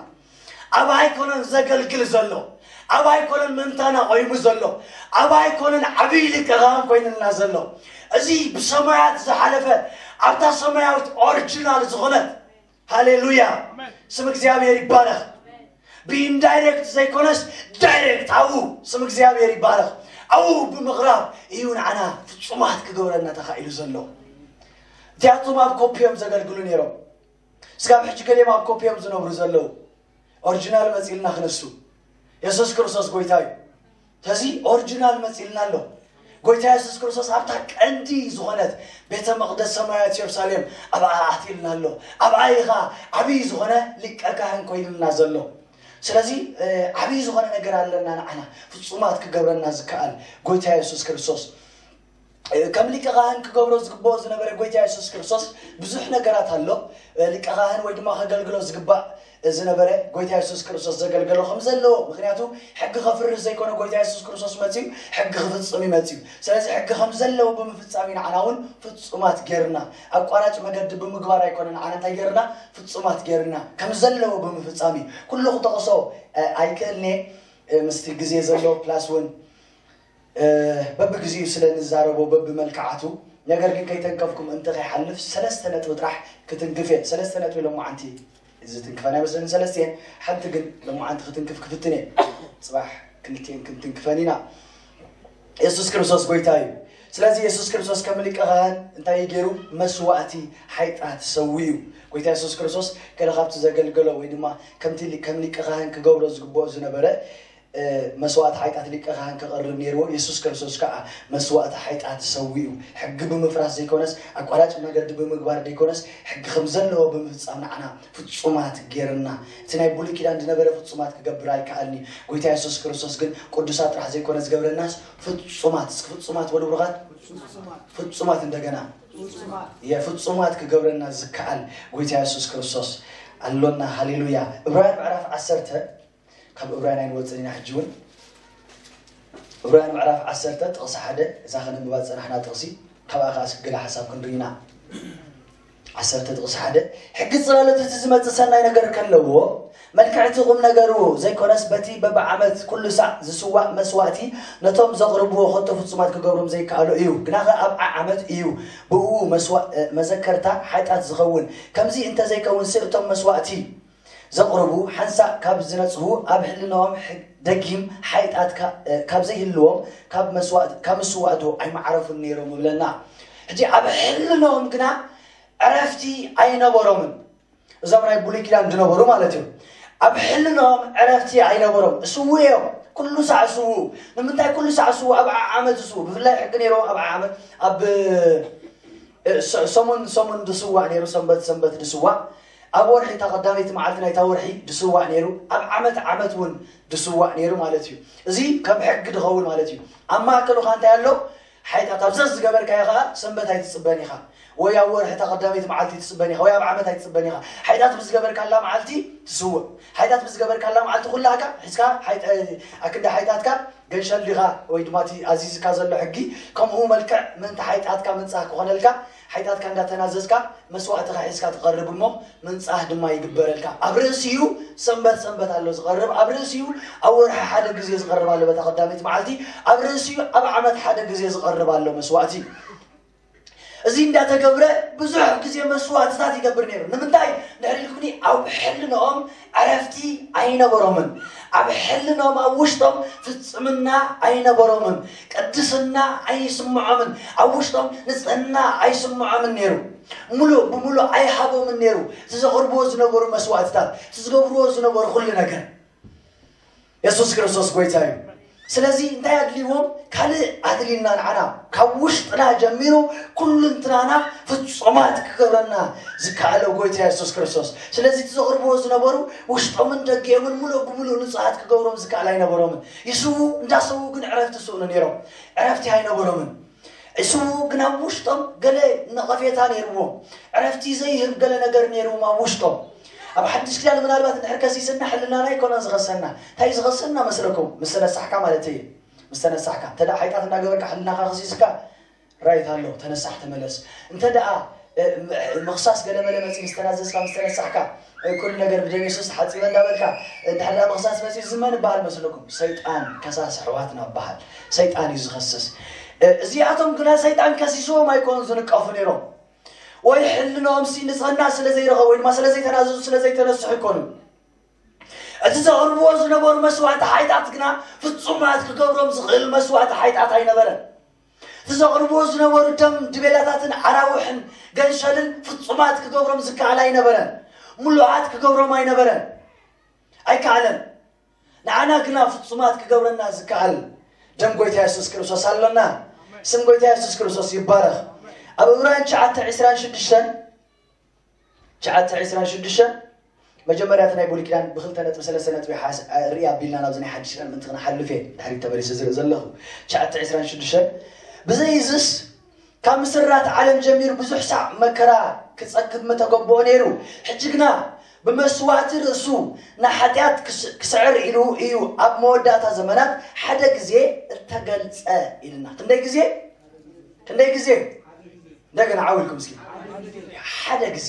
ኣብ ኣይኮነን ዘገልግል ዘሎ፣ ኣብ ኣይኮነን ምእንታና ቆይሙ ዘሎ፣ ኣብ ኣይኮነን ዓብዪ ሊቀ ካህን ኮይንልና ዘሎ። እዚ ብሰማያት ዝሓለፈ ኣብታ ሰማያዊት ኦሪጂናል ዝኾነት ሃሌሉያ ስም እግዚኣብሔር ይባረኽ። ብኢንዳይሬክት ዘይኮነስ ዳይሬክት ኣብኡ ስም እግዚኣብሔር ይባረኽ። ኣብኡ ብምቕራብ እዩ ንዓና ፍጹማት ክገብረና ተኻኢሉ ዘሎ። እቲኣቶም ኣብ ኮፒ እዮም ዘገልግሉ ነይሮም። ስጋብ ሕጂ ገሊኦም ኣብ ኮፒ እዮም ዝነብሩ ዘለዉ። ኦሪጂናል መፂልና ክነሱ። የሱስ ክርስቶስ ጎይታ እዩ። ተዚ ኦሪጂናል መፂልና ኣሎ። ጎይታ የሱስ ክርስቶስ ኣብታ ቀንዲ ዝኾነት ቤተ መቕደስ ሰማያዊት የሩሳሌም ኣብኣ ኣትልና ኣሎ። ኣብኣ ኢኻ ዓብዪ ዝኾነ ሊቀ ካህን ኮይንልና ዘሎ። ስለዚ ዓብዪ ዝኾነ ነገር ኣለና ንዓና ፍጹማት ክገብረና ዝከኣል ጎይታ የሱስ ክርስቶስ። ከም ሊቀ ካህን ክገብሮ ዝግብኦ ዝነበረ ጎይታ የሱስ ክርስቶስ ብዙሕ ነገራት ኣሎ። ሊቀ ካህን ወይ ድማ ከገልግሎ ዝግባእ ዝነበረ ጎይታ የሱስ ክርስቶስ ዘገልገሎ ከም ዘለዎ፣ ምክንያቱ ሕጊ ከፍርስ ዘይኮነ ጎይታ የሱስ ክርስቶስ መፅዩ ሕጊ ክፍፅም እዩ መፅዩ። ስለዚ ሕጊ ከም ዘለዎ ብምፍፃም እዩ ንዓና እውን ፍፁማት ገርና። ኣቋራጭ መገዲ ብምግባር ኣይኮነ ንዓና እንታይ ገርና? ፍፁማት ገርና ከም ዘለዎ ብምፍፃም እዩ። ኩሉ ክጠቕሶ ኣይክእልኔ ምስቲ ግዜ ዘሎ ፕላስ እውን በብግዚኡ ስለ ንዛረቦ በብመልክዓቱ። ነገር ግን ከይተንከፍኩም እንተ ከይሓልፍ ሰለስተ ነጥቢ ጥራሕ ክትንክፍ እየ። ሰለስተ ነጥቢ ሎማዓንቲ ዝትንክፈን ኣይመስለኒ ሰለስተ እየን። ሓንቲ ግን ሎማዓንቲ ክትንክፍ ክፍትን እየ። ፅባሕ ክልቲኤን ክንትንክፈን ኢና። የሱስ ክርስቶስ ጎይታ እዩ። ስለዚ የሱስ ክርስቶስ ከም ሊቀ ካህን እንታይ ገይሩ? መስዋእቲ ሓይጣት ሰዊ እዩ። ጎይታ የሱስ ክርስቶስ ገለ ካብቲ ዘገልገሎ ወይ ድማ ከምቲ ከም ሊቀ ካህን ክገብሮ ዝግብኦ ዝነበረ መስዋእቲ ሓይጣት ሊቀ ካህን ክቐርብ ነይርዎ። የሱስ ክርስቶስ ከዓ መስዋእቲ ሓይጣት ሰዊኡ ሕጊ ብምፍራስ ዘይኮነስ ኣቋራጭ መገዲ ብምግባር ዘይኮነስ ሕጊ ከም ዘለዎ ብምፍፃም ንዓና ፍፁማት ገይርና። እቲ ናይ ብሉይ ኪዳን ዝነበረ ፍፁማት ክገብር ኣይከኣልኒ። ጎይታ የሱስ ክርስቶስ ግን ቅዱሳት ጥራሕ ዘይኮነ ዝገብረናስ ፍፁማት። እስኪ ፍፁማት በሉ ብሩኻት። ፍፁማት እንደገና የፍፁማት ክገብረና ዝከኣል ጎይታ የሱስ ክርስቶስ ኣሎና። ሃሌሉያ። ዕብራውያን ምዕራፍ ዓሰርተ ካብ እብራውያን ኣይንወፅን ኢና። ሕጂ እውን እብራውያን ምዕራፍ ዓሰርተ ጥቕሲ ሓደ እዛ ከነንብባ ዝፀናሕና ጥቕሲ ካብኣ ከዓ እስኪ ገለ ሓሳብ ክንርኢ ኢና። ዓሰርተ ጥቕሲ ሓደ ሕጊ ፅላሎት እቲ ዝመፅእ ሰናይ ነገር ከለዎ መልክዕቲ ቁም ነገሩ ዘይኮነስ በቲ በብዓመት ኩሉ ሳዕ ዝስዋእ መስዋእቲ ነቶም ዘቕርብዎ ከቶ ፍፁማት ክገብሮም ዘይከኣሎ እዩ። ግናኸ ኣብ ዓዓመት እዩ ብእኡ መዘከርታ ሓጢኣት ዝኸውን። ከምዚ እንተዘይከውንሲ እቶም መስዋእቲ ዘቕርቡ ሓንሳእ ካብ ዝነጽሁ ኣብ ሕልናኦም ደጊም ሓይጣት ካብ ዘይህልዎም ካብ ምስዋእቶ ኣይመዓረፉን ነይሮም ይብለና። ሕጂ ኣብ ሕልናኦም ግና ዕረፍቲ ኣይነበሮምን። እዞም ናይ ብሉይ ኪዳን ዝነበሩ ማለት እዩ። ኣብ ሕልናኦም ዕረፍቲ ኣይነበሮም። እስዉ እዮም። ኩሉ ሳዕ እስዉ። ንምንታይ ኩሉ ሳዕ እስዉ? ኣብ ዓመት እስዉ። ብፍላይ ሕጊ ነይሮም ኣብ ዓመት ኣብ ሰሙን ሰሙን ዝስዋዕ ነይሩ፣ ሰንበት ሰንበት ዝስዋዕ። ኣብ ወርሒ እታ ቀዳመይቲ መዓልቲ ናይታ ወርሒ ድስዋዕ ነይሩ፣ ኣብ ዓመት ዓመት እውን ድስዋዕ ነይሩ ማለት እዩ። እዚ ከም ሕጊ ድኸውን ማለት እዩ። ኣብ ማእከሉ ኸ እንታይ ኣሎ? ሓጢኣት ኣብ ዘዝ ዝገበርካዮ ኸዓ ሰንበት ኣይትጽበን ኢኻ፣ ወይ ኣብ ወርሒ እታ ቀዳመይቲ መዓልቲ ትጽበን ኢኻ፣ ወይ ኣብ ዓመት ኣይትጽበን ኢኻ። ሓጢኣት ብዝገበርካላ መዓልቲ ትስውእ። ሓጢኣት ብዝገበርካላ መዓልቲ ኩላካ ሒዝካ ሓጢ-፣ ኣክንዲ ሓጢኣትካ ገንሸል ዲኻ ወይ ድማ እቲ ኣዚዝካ ዘሎ ሕጊ ከምኡ መልክዕ ምእንቲ ሓጢኣትካ ምንጻህ ክኾነልካ ሓጢኣትካ እንዳተናዘዝካ መስዋእትኻ ሒዝካ ትቐርብ እሞ ምንጻህ ድማ ይግበረልካ። ኣብ ርእሲኡ ሰንበት ሰንበት ኣሎ ዝቐርብ፣ ኣብ ርእሲኡ ኣብ ወርሒ ሓደ ግዜ ዝቐርብ ኣሎ በታ ቀዳመይቲ መዓልቲ፣ ኣብ ርእሲኡ ኣብ ዓመት ሓደ ግዜ ዝቐርብ ኣሎ መስዋእቲ። እዚ እንዳተገብረ ብዙሕ ግዜ መስዋእትታት ይገብር ነይሩ። ንምንታይ? ድሕሪ ኢልኩኒ ኣብ ሕልንኦም ዕረፍቲ ኣይነበሮምን። ኣብ ሕልንኦም ኣብ ውሽጦም ፍጽምና ኣይነበሮምን። ቅድስና ኣይስምዖምን። ኣብ ውሽጦም ንጽህና ኣይስምዖምን ነይሩ። ሙሉእ ብሙሉእ ኣይሃቦምን ነይሩ። እቲ ዘቕርብዎ ዝነበሩ መስዋእትታት፣ እቲ ዝገብርዎ ዝነበሩ ኩሉ ነገር። የሱስ ክርስቶስ ጎይታ እዩ። ስለዚ እንታይ ኣድልይዎም? ካልእ ኣድልይና ንዓና። ካብ ውሽጥና ጀሚሩ ኩሉ እንትናና ፍጹማት ክገብረና ዝከኣለ ጎይታ የሱስ ክርስቶስ። ስለዚ እቲ ዘቕርብዎ ዝነበሩ ውሽጦምን ደጊኦምን ሙሉእ ብሙሉእ ንጹሃት ክገብሮም ዝከኣል ኣይነበሮምን። ይስዉ፣ እንዳሰዉ ግን ዕረፍቲ ይስእኑ ነይሮም። ዕረፍቲ ኣይነበሮምን። ይስዉ ግን ኣብ ውሽጦም ገለ ነቐፌታ ነይርዎም። ዕረፍቲ ዘይህብ ገለ ነገር ነይርዎም ኣብ ውሽጦም። ኣብ ሓድሽ ኪዳን ምናልባት እንድሕር ከሲስና ሕልናና ኣይኮነን ዝኸሰና። እንታይ እዩ ዝኸሰና መስለኩም? ምስ ተነሳሕካ ማለት እዩ። ምስ ተነሳሕካ። እንተ ደኣ ሓጢኣት እናገበርካ ሕልናኻ ከሲስካ፣ ራይት ኣሎ፣ ተነሳሕ ተመለስ። እንተ ደኣ፣ እ፣ ም-፣ ምኽሳስ ገለመለ መጺኡ ምስ ተናዘዝካ፣ ምስ ተነሳሕካ፣ እ፣ ኩሉ ነገር ብደም የሱስ ተሓጺበ እንዳበልካ፣ እንድሕር ደኣ ምኽሳስ መጺኡ ዝመን ይበሃል መስለኩም? ሰይጣን ከሳሲ ኣሕዋትና ይበሃል። ሰይጣን እዩ ዝኸስስ። እ፣ እዚኣቶም ግና ሰይጣን ከሲስዎም ኣይኮኑን ዝንቀፉ ነይሮም። ወይ ሕልንኦም ሲ ንጽህና ስለ ዘይረኸቡ ወይ ድማ ስለ ዘይተናዘዙ ስለ ዘይተነስሑ ኣይኮኑን። እቲ ዘቕርብዎ ዝነበሩ መስዋእቲ ሓጢኣት ግና ፍጹማት ክገብሮም ዝኽእል መስዋእቲ ሓጢኣት ኣይነበረን። እቲ ዘቕርብዎ ዝነበሩ ደም ድቤላታትን ኣራውሕን ገንሸልን ፍጹማት ክገብሮም ዝከኣል ኣይነበረን። ምሉኣት ክገብሮም ኣይነበረን። ኣይከኣለን። ንዓና ግና ፍጹማት ክገብረና ዝከኣል ደም ጎይታ የሱስ ክርስቶስ ኣሎና። ስም ጎይታ የሱስ ክርስቶስ ይባረኽ። ኣብ ዕብራውያን ትሽዓተ ዕስራን ሽዱሽተን፣ ትሽዓተ ዕስራን ሽዱሽተን፣ መጀመርያ እቲ ናይ ብሉይ ኪዳን ብክልተ ነጥቢ ሰለስተ ነጥቢ ሓስ-፣ ርኢ ኣቢልና ናብዚ ናይ ሓድሽ ኪዳን ምእንቲ ክንሓልፍ እየ ድሕሪት ተመሊሰ ዝርኢ ዘለኹ። ትሽዓተ ዕስራን ሽዱሽተን፣ ብዘይ እዝስ ካብ ምስራት ዓለም ጀሚሩ ብዙሕ ሳዕ መከራ ክጸግብ ምተገበኦ ነይሩ። ሕጂ ግና ብመስዋእቲ ርእሱ ንሓጢኣት ክስ-፣ ክስዕር ኢሉ እዩ ኣብ መወዳእታ ዘመናት ሓደ ግዜ እተገልጸ ኢልና። ክንደይ ግዜ? ክንደይ ግዜ? እንደገና ዓው ኢልኩም እስኪ። ሓደ ግዜ።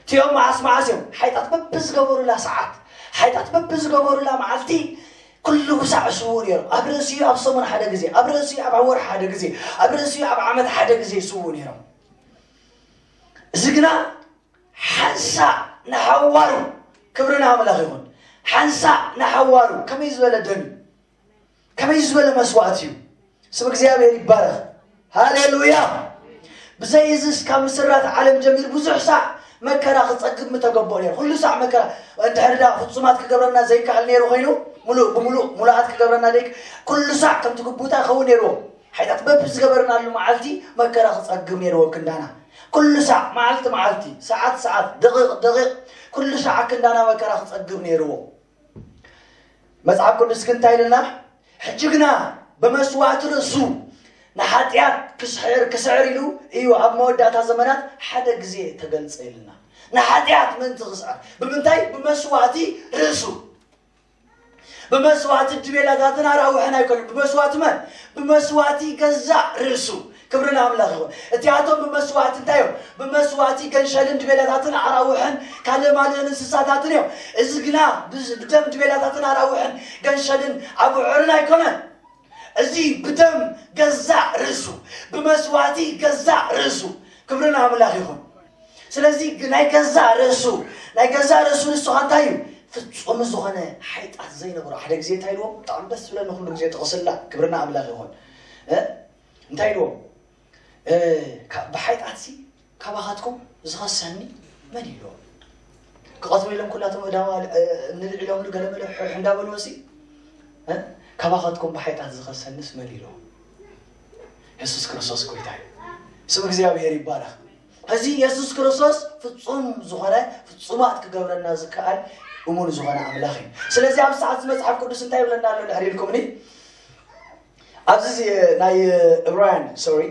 እቲኦም መዓስ መዓስ እዮም? ሓይጣት በብዝገበሩላ ሰዓት፣ ሓይጣት በብዝገበሩላ መዓልቲ ኩሉ ክሳዕ ይስውኡ ነይሮም። ኣብ ርእሲኡ ኣብ ሰሙን ሓደ ግዜ፣ ኣብ ርእሲኡ ኣብ ወርሒ ሓደ ግዜ፣ ኣብ ርእሲኡ ኣብ ዓመት ሓደ ግዜ ይስውኡ ነይሮም። እዚ ግና ሓንሳእ ንሓዋሩ፣ ክብሪ ንኣምላኽ ይኹን፣ ሓንሳእ ንሓዋሩ ከመይ ዝበለ ደም እዩ? ከመይ ዝበለ መስዋእቲ እዩ? ስም እግዚኣብሔር ይባረኽ። ሃሌሉያ። ብዘይ እዝስ ካብ ምስራት ዓለም ጀሚሩ ብዙሕ ሳዕ መከራ ክጸግብ ምተገበኦ ነይሩ። ኩሉ ሳዕ መከራ፣ እንድሕር ዳ ፍጹማት ክገብረና ዘይከኣል ነይሩ ኮይኑ፣ ሙሉእ ብሙሉእ ሙሉኣት ክገብረና ደይ-፣ ኩሉ ሳዕ ከምቲ ግቡታ ይኸውን ነይርዎ። ሓይጣት በብ ዝገበርናሉ መዓልቲ መከራ ክጸግብ ነይርዎ ክንዳና። ኩሉ ሳዕ፣ መዓልቲ መዓልቲ፣ ሰዓት ሰዓት፣ ደቂቕ ደቂቕ፣ ኩሉ ሳዕ ክንዳና መከራ ክጸግብ ነይርዎ። መጽሓፍ ቅዱስ ግን እንታይ ኢልና? ሕጂ ግና ብመስዋእቲ ርእሱ ንሓጢኣት ክስሕር፣ ክስዕር ኢሉ እዩ ኣብ መወዳእታ ዘመናት ሓደ ግዜ ተገልጸ ኢልና። ንሓጢኣት ምእንቲ ክስዕር። ብምንታይ? ብመስዋእቲ ርእሱ። ብመስዋእቲ ድቤላታትን ኣራውሕን ኣይኮነን። ብመስዋእቲ መን? ብመስዋእቲ ገዛእ ርእሱ። ክብሪ ንኣምላኽ ይኹን። እቲኣቶም ብመስዋእቲ እንታይ እዮም? ብመስዋእቲ ገንሸልን ድቤላታትን ኣራውሕን ካልእ ማልእን እንስሳታትን እዮም። እዚ ግና ብዝ-፣ ብደም ድቤላታትን ኣራውሕን ገንሸልን ኣቡዑርን ኣይኮነን። እዚ ብደም ገዛእ ርእሱ፣ ብመስዋእቲ ገዛእ ርእሱ። ክብሪ ንኣምላኽ ይኹን። ስለዚ ናይ ገዛእ ርእሱ፣ ናይ ገዛእ ርእሱ ንሱ ኸ እንታይ እዩ? ፍጹም ዝኾነ ሓይጣት ዘይነበሮ። ሓደ ግዜ እንታይ ኢልዎም? ብጣዕሚ ደስ ዝብለኒ ኩሉ ግዜ ጥቕስላ፣ ክብሪ ንኣምላኽ ይኹን። እ? እንታይ ኢልዎም? እ፣ ካ-፣ ብሓይጣትሲ ካባኻትኩም ዝኸሰኒ መን ኢልዎም? ክቐትሉ ኢሎም ኩላቶም እዳዋ፣ እ፣ ንልዕ ኢሎምሉ ገለመለ ሕ-፣ እንዳበልዎሲ፣ እ፣ ካባኻትኩም ብሓይጣት ዝኸሰንስ መን ኢልዎም? የሱስ ክርስቶስ ጎይታ እዩ። ስም እግዚኣብሔር ይባረኽ። እዚ የሱስ ክርስቶስ ፍጹም ዝኾነ፣ ፍጹማት ክገብረና ዝከኣል እሙን ዝኾነ ኣምላኽ እዩ። ስለዚ ኣብ ሰዓት እዚ መጽሓፍ ቅዱስ እንታይ ይብለና ኣሎ? ድሕሪ ኢልኩምኒ ኣብዚ ናይ ዕብራውያን፣ ሶሪ፣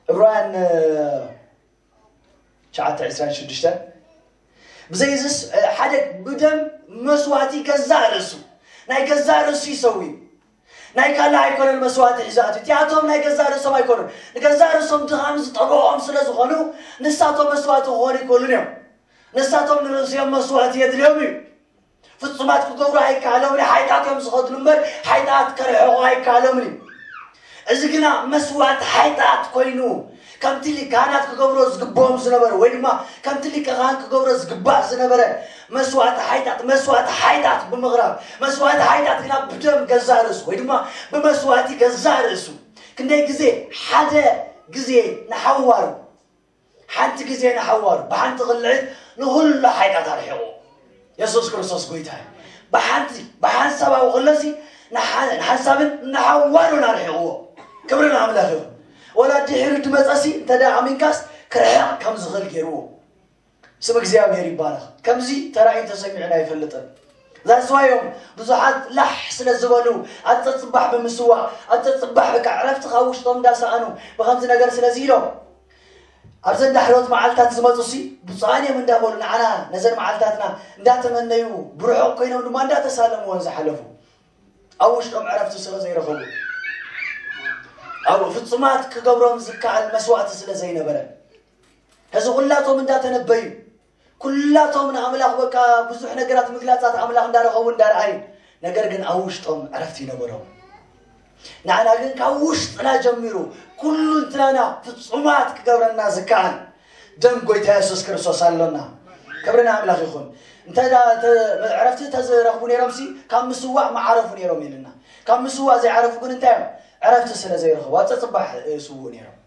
ዕብራውያን ትሽዓተ ዕስራን ሽዱሽተን፣ ብዘይዝስ ሓደ ብደም መስዋዕቲ ገዛእ ርእሱ፣ ናይ ገዛእ ርእሱ ይሰዊ። ናይ ካልእ ኣይኮነን መስዋዕቲ ሒዛቱ። እቲኣቶም ናይ ገዛእ ርእሶም ኣይኮኑን። ንገዛእ ርእሶም ድኻም ዝጠበቖም ስለ ዝኾኑ፣ ንሳቶም መስዋዕቲ ክኾኑ ኣይክእሉን እዮም። ንሳቶም ንርእሲኦም መስዋዕቲ የድልዮም እዩ። ፍጹማት ክገብሩ ኣይከኣሎምን። ሓይጣት እዮም ዝኸድሉ እምበር፣ ሓይጣት ከርሕቑ ኣይከኣሎምን እዩ። እዚ ግና መስዋዕቲ ሓይጣት ኮይኑ፣ ከምቲ ሊ-፣ ካህናት ክገብሮ ዝግብኦም ዝነበረ፣ ወይ ድማ ከምቲ ሊቀ ካህን ክገብሮ ዝግባእ ዝነበረ መስዋዕቲ ሓይጣት፣ መስዋዕቲ ሓይጣት ብምቕራብ፣ መስዋዕቲ ሓይጣት ግና ብደም ገዛእ ርእሱ፣ ወይ ድማ ብመስዋዕቲ ገዛእ ርእሱ፣ ክንደይ ግዜ፣ ሓደ ግዜ ንሓዋሩ፣ ሓንቲ ግዜ ንሓዋሩ፣ ብሓንቲ ቅልዕት ንኹሉ ሓይጣት ኣርሒቑ። የሱስ ክርስቶስ ጎይታ እዩ። ብሓንቲ፣ ብሓንሳባዊ ከሎሲ ንሓ-፣ ንሓንሳብን ንሓዋሩን ኣርሒቕዎ። ክብሪ ንኣምላኽ ይኹን። ወላ ድሒሩ ድመጸሲ እንተ ደኣ ኣሚንካስ ክርሕቕ ከም ዝኽእል ገይርዎ። ስም እግዚኣብሔር ይባረኽ። ከምዚ ተራእዩ ተሰሚዑን ኣይፈልጥን። ዛስዋዮም ብዙሓት ላሕ ስለ ዝበሉ፣ ኣብ ጸጽባሕ ብምስዋእ፣ ኣብ ጸጽባሕ በቃ ዕረፍቲ ካብ ውሽጦም እንዳሰኣኑ፣ ብኸምዚ ነገር ስለዚ ኢሎም፣ ኣብዘን ዳሕሮት መዓልታት ዝመጹሲ ብፁዓን እዮም እንዳበሉ ንዓና ነዘን መዓልታትና እንዳተመነዩ፣ ብርሑቕ ኮይኖም ድማ እንዳተሳለምዎን ዝሓለፉ፣ ኣብ ውሽጦም ዕረፍቲ ስለ ዘይረኸቡ፣ ኣብ ፍጹማት ክገብሮም ዝከኣል መስዋዕቲ ስለ ዘይነበረ፣ እዚ ኩላቶም እንዳተነበዩ፣ ኩላቶም ንኣምላኽ በቃ ብዙሕ ነገራት ምግላጻት ኣምላኽ እንዳረኸቡ እንዳረኣዩ፣ ነገር ግን ኣብ ውሽጦም ዕረፍቲ ይነበሮም። ንዓና ግን ካብ ውሽጥና ጀሚሩ ኩሉ እንትናና ፍጹማት ክገብረና ዝከኣል ደም ጎይታ የሱስ ክርስቶስ ኣሎና። ክብሪ ንኣምላኽ ይኹን። እንተ ዳ-፣ ተ-፣ ዕረፍቲ ተዝረኽቡ ነይሮምሲ ካብ ምስዋዕ ምዓረፉ ነይሮም ኢልና። ካብ ምስዋዕ ዘይዓረፉ ግን እንታይ እዮም? ዕረፍቲ ስለ ዘይረኸቡ ኣብ ጸጽባሕ፣ እ፣ ስውእ ነይሮም።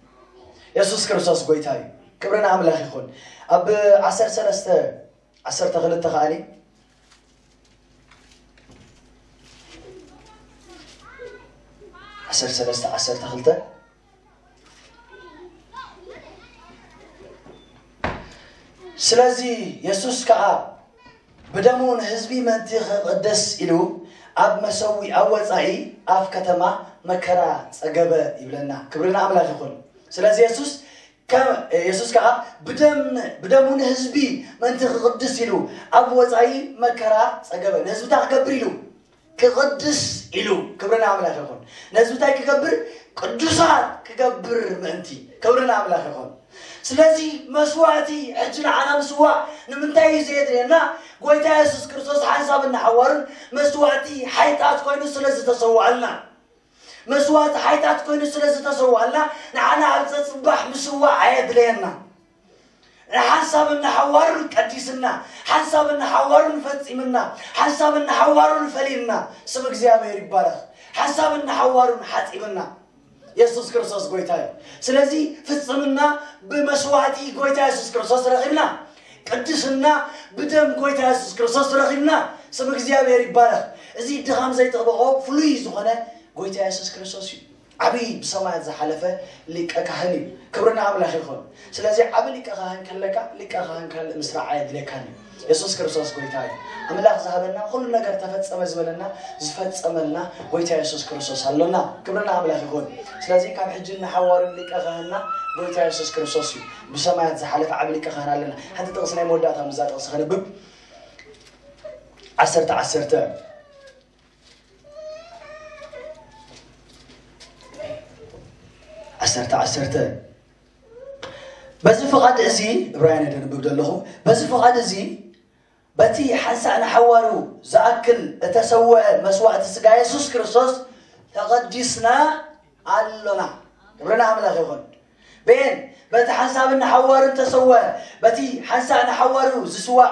የሱስ ክርስቶስ ጎይታ እዩ። ክብሪ ንኣምላኽ ይኹን። ኣብ ዓሰርተ ሰለስተ፣ ዓሰርተ ክልተ ከኣኒ፣ ዓሰርተ ሰለስተ፣ ዓሰርተ ክልተ፣ ስለዚ የሱስ ከኣ ብደሙ ንህዝቢ ምእንቲ ክቕድስ ኢሉ ኣብ መሰዊኣ ወጻኢ ኣብ ከተማ መከራ ጸገበ ይብለና። ክብሪ ንኣምላኽ ይኹን። ስለዚ የሱስ ከ-፣ የሱስ ከኣ ብደም-፣ ብደሙ ንህዝቢ ምእንቲ ክቕድስ ኢሉ ኣብ ወጻኢ መከራ ጸገበ። ንህዝብታ ክገብር ኢሉ፣ ክቕድስ ኢሉ፣ ክብሪ ንኣምላኽ ይኹን። ነዚ እንታይ ክገብር? ቅዱሳት ክገብር ምእንቲ። ክብሪ ንኣምላኽ ይኹን። ስለዚ መስዋዕቲ ሕጂ ንዓና ምስዋዕ ንምንታይ እዩ ዘየድልየና? ጎይታ የሱስ ክርስቶስ ሓንሳብን ንሓዋሩን መስዋዕቲ ሓይጣት ኮይኑ ስለ ዝተሰዋኣልና። መስዋዕቲ ሓይጣት ኮይኑ ስለ ዝተሰዋኣልና ንዓና ኣብ ጸጽባሕ ምስዋዕ ኣየድለየና። ንሓንሳብን ንሓዋሩን ቀዲስና፣ ሓንሳብን ንሓዋሩን ፈጺምና፣ ሓንሳብን ንሓዋሩን ፈሊና። ስም እግዚኣብሔር ይባረኽ። ሓንሳብን ንሓዋሩን ሓጺብና። የሱስ ክርስቶስ ጎይታ እዩ። ስለዚ ፍጽምና ብመስዋዕቲ ጎይታ የሱስ ክርስቶስ ረኺብና። ቅድስና ብደም ጎይታ የሱስ ክርስቶስ ረኺብና። ስም እግዚኣብሔር ይባረኽ። እዚ ድኻም ዘይጠበቖ ፍሉይ ዝኾነ ጎይታ የሱስ ክርስቶስ እዩ። ዓብዪ ብሰማያት ዝሓለፈ ሊቀ ካህን እዩ። ክብሪ ንኣምላኽ ይኹን። ስለዚ ዓቢ ሊቀ ካህን ከለካ፣ ሊቀ ካህን ካልእ ምስራዕ ኣየድልየካን እዩ። የሱስ ክርስቶስ ጎይታ እዩ። ኣምላኽ ዝሃበና፣ ኩሉ ነገር ተፈጸመ ዝበለና፣ ዝፈጸመልና ጎይታ የሱስ ክርስቶስ ኣሎና። ክብሪ ንኣምላኽ ይኹን። ስለዚ ካብ ሕጂ ንሓዋሩ ሊቀ ካህንና ጎይታ የሱስ ክርስቶስ እዩ። ብሰማያት ዝሓለፈ ዓቢ ሊቀ ካህን ኣለና። ሓንቲ ጥቕሲ ናይ መወዳእታ ምስዛ ጥቕሲ ከነብብ። ዓሰርተ ዓሰርተ። ዓሰርተ ዓሰርተ። በዚ ፍቓድ እዚ፣ ዕብራውያን ደንብብ ዘለኹ፣ በዚ ፍቓድ እዚ፣ በቲ ሓንሳእ ንሓዋሩ ዝኣክል እተሰውአ መስዋዕቲ ስጋ የሱስ ክርስቶስ ተቐዲስና ኣሎና። ክብሪ ንኣምላኽ ይኹን። ቤን፣ በቲ ሓንሳብን ንሓዋሩን ተሰውአ፣ በቲ ሓንሳእ ንሓዋሩ ዝስዋዕ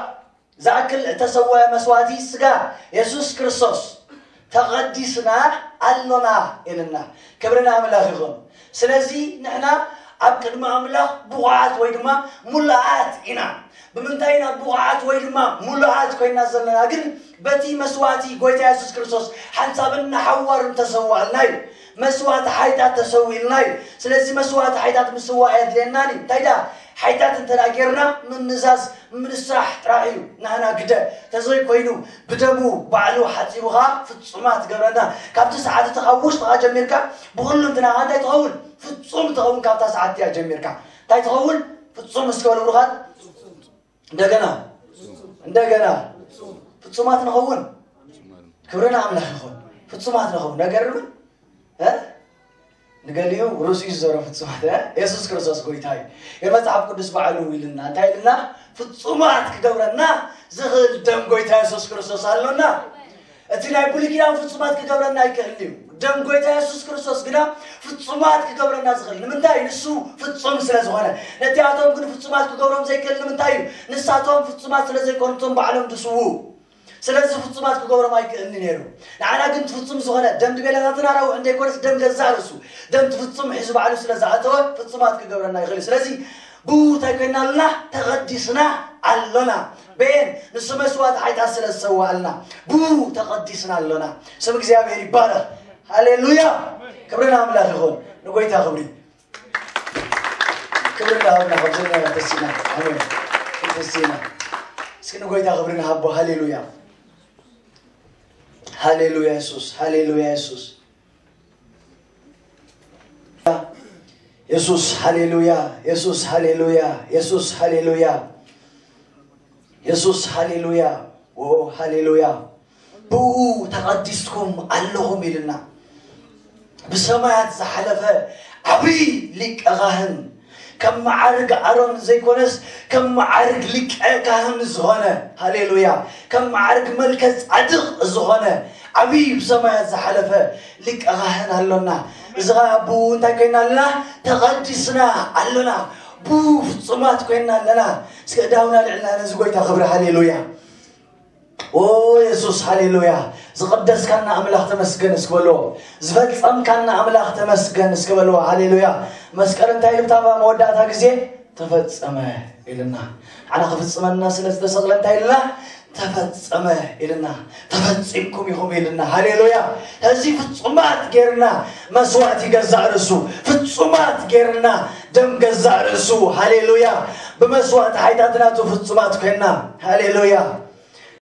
ዝኣክል እተሰውአ መስዋዕቲ ስጋ የሱስ ክርስቶስ ተቐዲስና ኣሎና ኢልና። ክብሪ ንኣምላኽ ይኹን። ስለዚ ንሕና ኣብ ቅድሚ ኣምላኽ ብቑዓት ወይ ድማ ሙሉኣት ኢና። ብምንታይ ኢና ብቑዓት ወይ ድማ ሙሉኣት ኮይና ዘለና? ግን በቲ መስዋእቲ ጎይታ የሱስ ክርስቶስ ሓንሳብን ንሓዋርን ተሰዋእልና እዩ። መስዋእቲ ሓይታት ተሰዊእልና እዩ። ስለዚ መስዋእቲ ሓይታት ምስዋእ ኣየድልየናን እዩ። እንታይ ደኣ ሓይታት እንተ ደኣ ጌርና ምንዛዝ ምንሳሕ ጥራሕ እዩ ናህና ግደ። ተዘይኮይኑ ብደሙ ባዕሉ ሓጺቡ ኸኣ ፍጹማት ገብረና። ካብቲ ሰዓት እቲ ካብ ውሽጥኻ ጀሚርካ ብኹሉ እንትናኻ እንታይ ትኸውን? ፍጹም ትኸውን ካብታ ሰዓት እቲኣ ጀሚርካ። እንታይ ትኸውን? ፍጹም እስከ በሉ ብሩኻት። እንደገና እንደገና ፍጹማት ንኸውን። ክብሪ ንኣምላኽ ይኹን። ፍጹማት ንኸውን። ነገርምን እ ንገሊኡ ርእሱ እዩ ዝዞረ ፍጹማት እ የሱስ ክርስቶስ ጎይታ እዩ። የመጽሓፍ ቅዱስ ባዕሉ ኢልና እንታይ ኢልና? ፍጹማት ክገብረና ዝኽእል ደም ጎይታ የሱስ ክርስቶስ ኣሎና። እቲ ናይ ብሉይ ኪዳን ፍጹማት ክገብረና ኣይክእልን እዩ። ደም ጎይታ የሱስ ክርስቶስ ግና ፍጹማት ክገብረና ዝኽእል። ንምንታይ? ንሱ ፍጹም ስለ ዝኾነ። ነቲኣቶም ግን ፍጹማት ክገብሮም ዘይክእል ንምንታይ እዩ? ንሳቶም ፍጹማት ስለ ዘይኮኑ እቶም ባዕሎም ድስዉ። ስለዚ ፍጹማት ክገብሮም ኣይክእልን ነይሩ። ንዓና ግን ፍጹም ዝኾነ ደም ድቤላታትና ራውሕ እንተይኮነስ ደም ገዛእ ርእሱ ደም ፍጹም ሒዙ ባዕሉ ስለ ዝኣተወ ፍጹማት ክገብረና ይኽእል እዩ። ስለዚ ብኡ እንታይ ኮይና ኣለና? ተቐዲስና ኣሎና። በየን ንሱ መስዋእቲ ሓይታት ስለ ዝሰዋኣልና ብኡ ተቐዲስና ኣሎና። ስም እግዚኣብሔር ይባረኽ። ሃሌሉያ። ክብሪ ንኣምላኽ ይኹን። ንጎይታ ክብሪ ክብሪ ንሃብና ካብ ዘለና ተሲና። ኣሜን። ተሲና። እስኪ ንጎይታ ክብሪ ንሃቦ። ሃሌሉያ። ሃሌሉያ የሱስ። ሃሌሉያ የሱስ። የሱስ ሃሌሉያ። የሱስ ሃሌሉያ። የሱስ ሃሌሉያ። የሱስ ሃሌሉያ። ኦ ሃሌሉያ። ብኡ ተቐዲስኩም ኣለኹም ኢልና። ብሰማያት ዝሓለፈ ዓብዪ ሊቀ ካህን፣ ከም መዓርግ ኣሮን ዘይኮነስ ከም መዓርግ ሊቀ ካህን ዝኾነ፣ ሃሌሉያ፣ ከም መዓርግ መልከ ጻድቕ ዝኾነ ዓብዪ ብሰማያት ዝሓለፈ ሊቀ ካህን ኣሎና። እዚ ኸዓ ብኡ እንታይ ኮይና ኣለና? ተቐዲስና ኣለና። ብኡ ፍጹማት ኮይና ኣለና። እስከ እዳውና ልዕልና ነዚ ጎይታ ክብሪ። ሃሌሉያ። ኦ የሱስ፣ ሃሌሉያ። ዝቐደስካና ኣምላኽ ተመስገን እስኪ በልዎ። ዝፈጸምካና ኣምላኽ ተመስገን እስኪ በልዎ። ሃሌሉያ። መስቀል እንታይ ኢሉ ብታ መወዳእታ ግዜ? ተፈጸመ ኢልና። ንዓና ክፍጽመና ስለ ዝተሰቕለ እንታይ ኢልና? ተፈጸመ ኢልና። ተፈጺምኩም ኢኹም ኢልና። ሃሌሉያ። እዚ ፍጹማት ጌርና መስዋእቲ ገዛእ ርእሱ፣ ፍጹማት ጌርና ደም ገዛእ ርእሱ። ሃሌሉያ። ብመስዋእቲ ሓይታት ናቱ ፍጹማት ኮይና። ሃሌሉያ።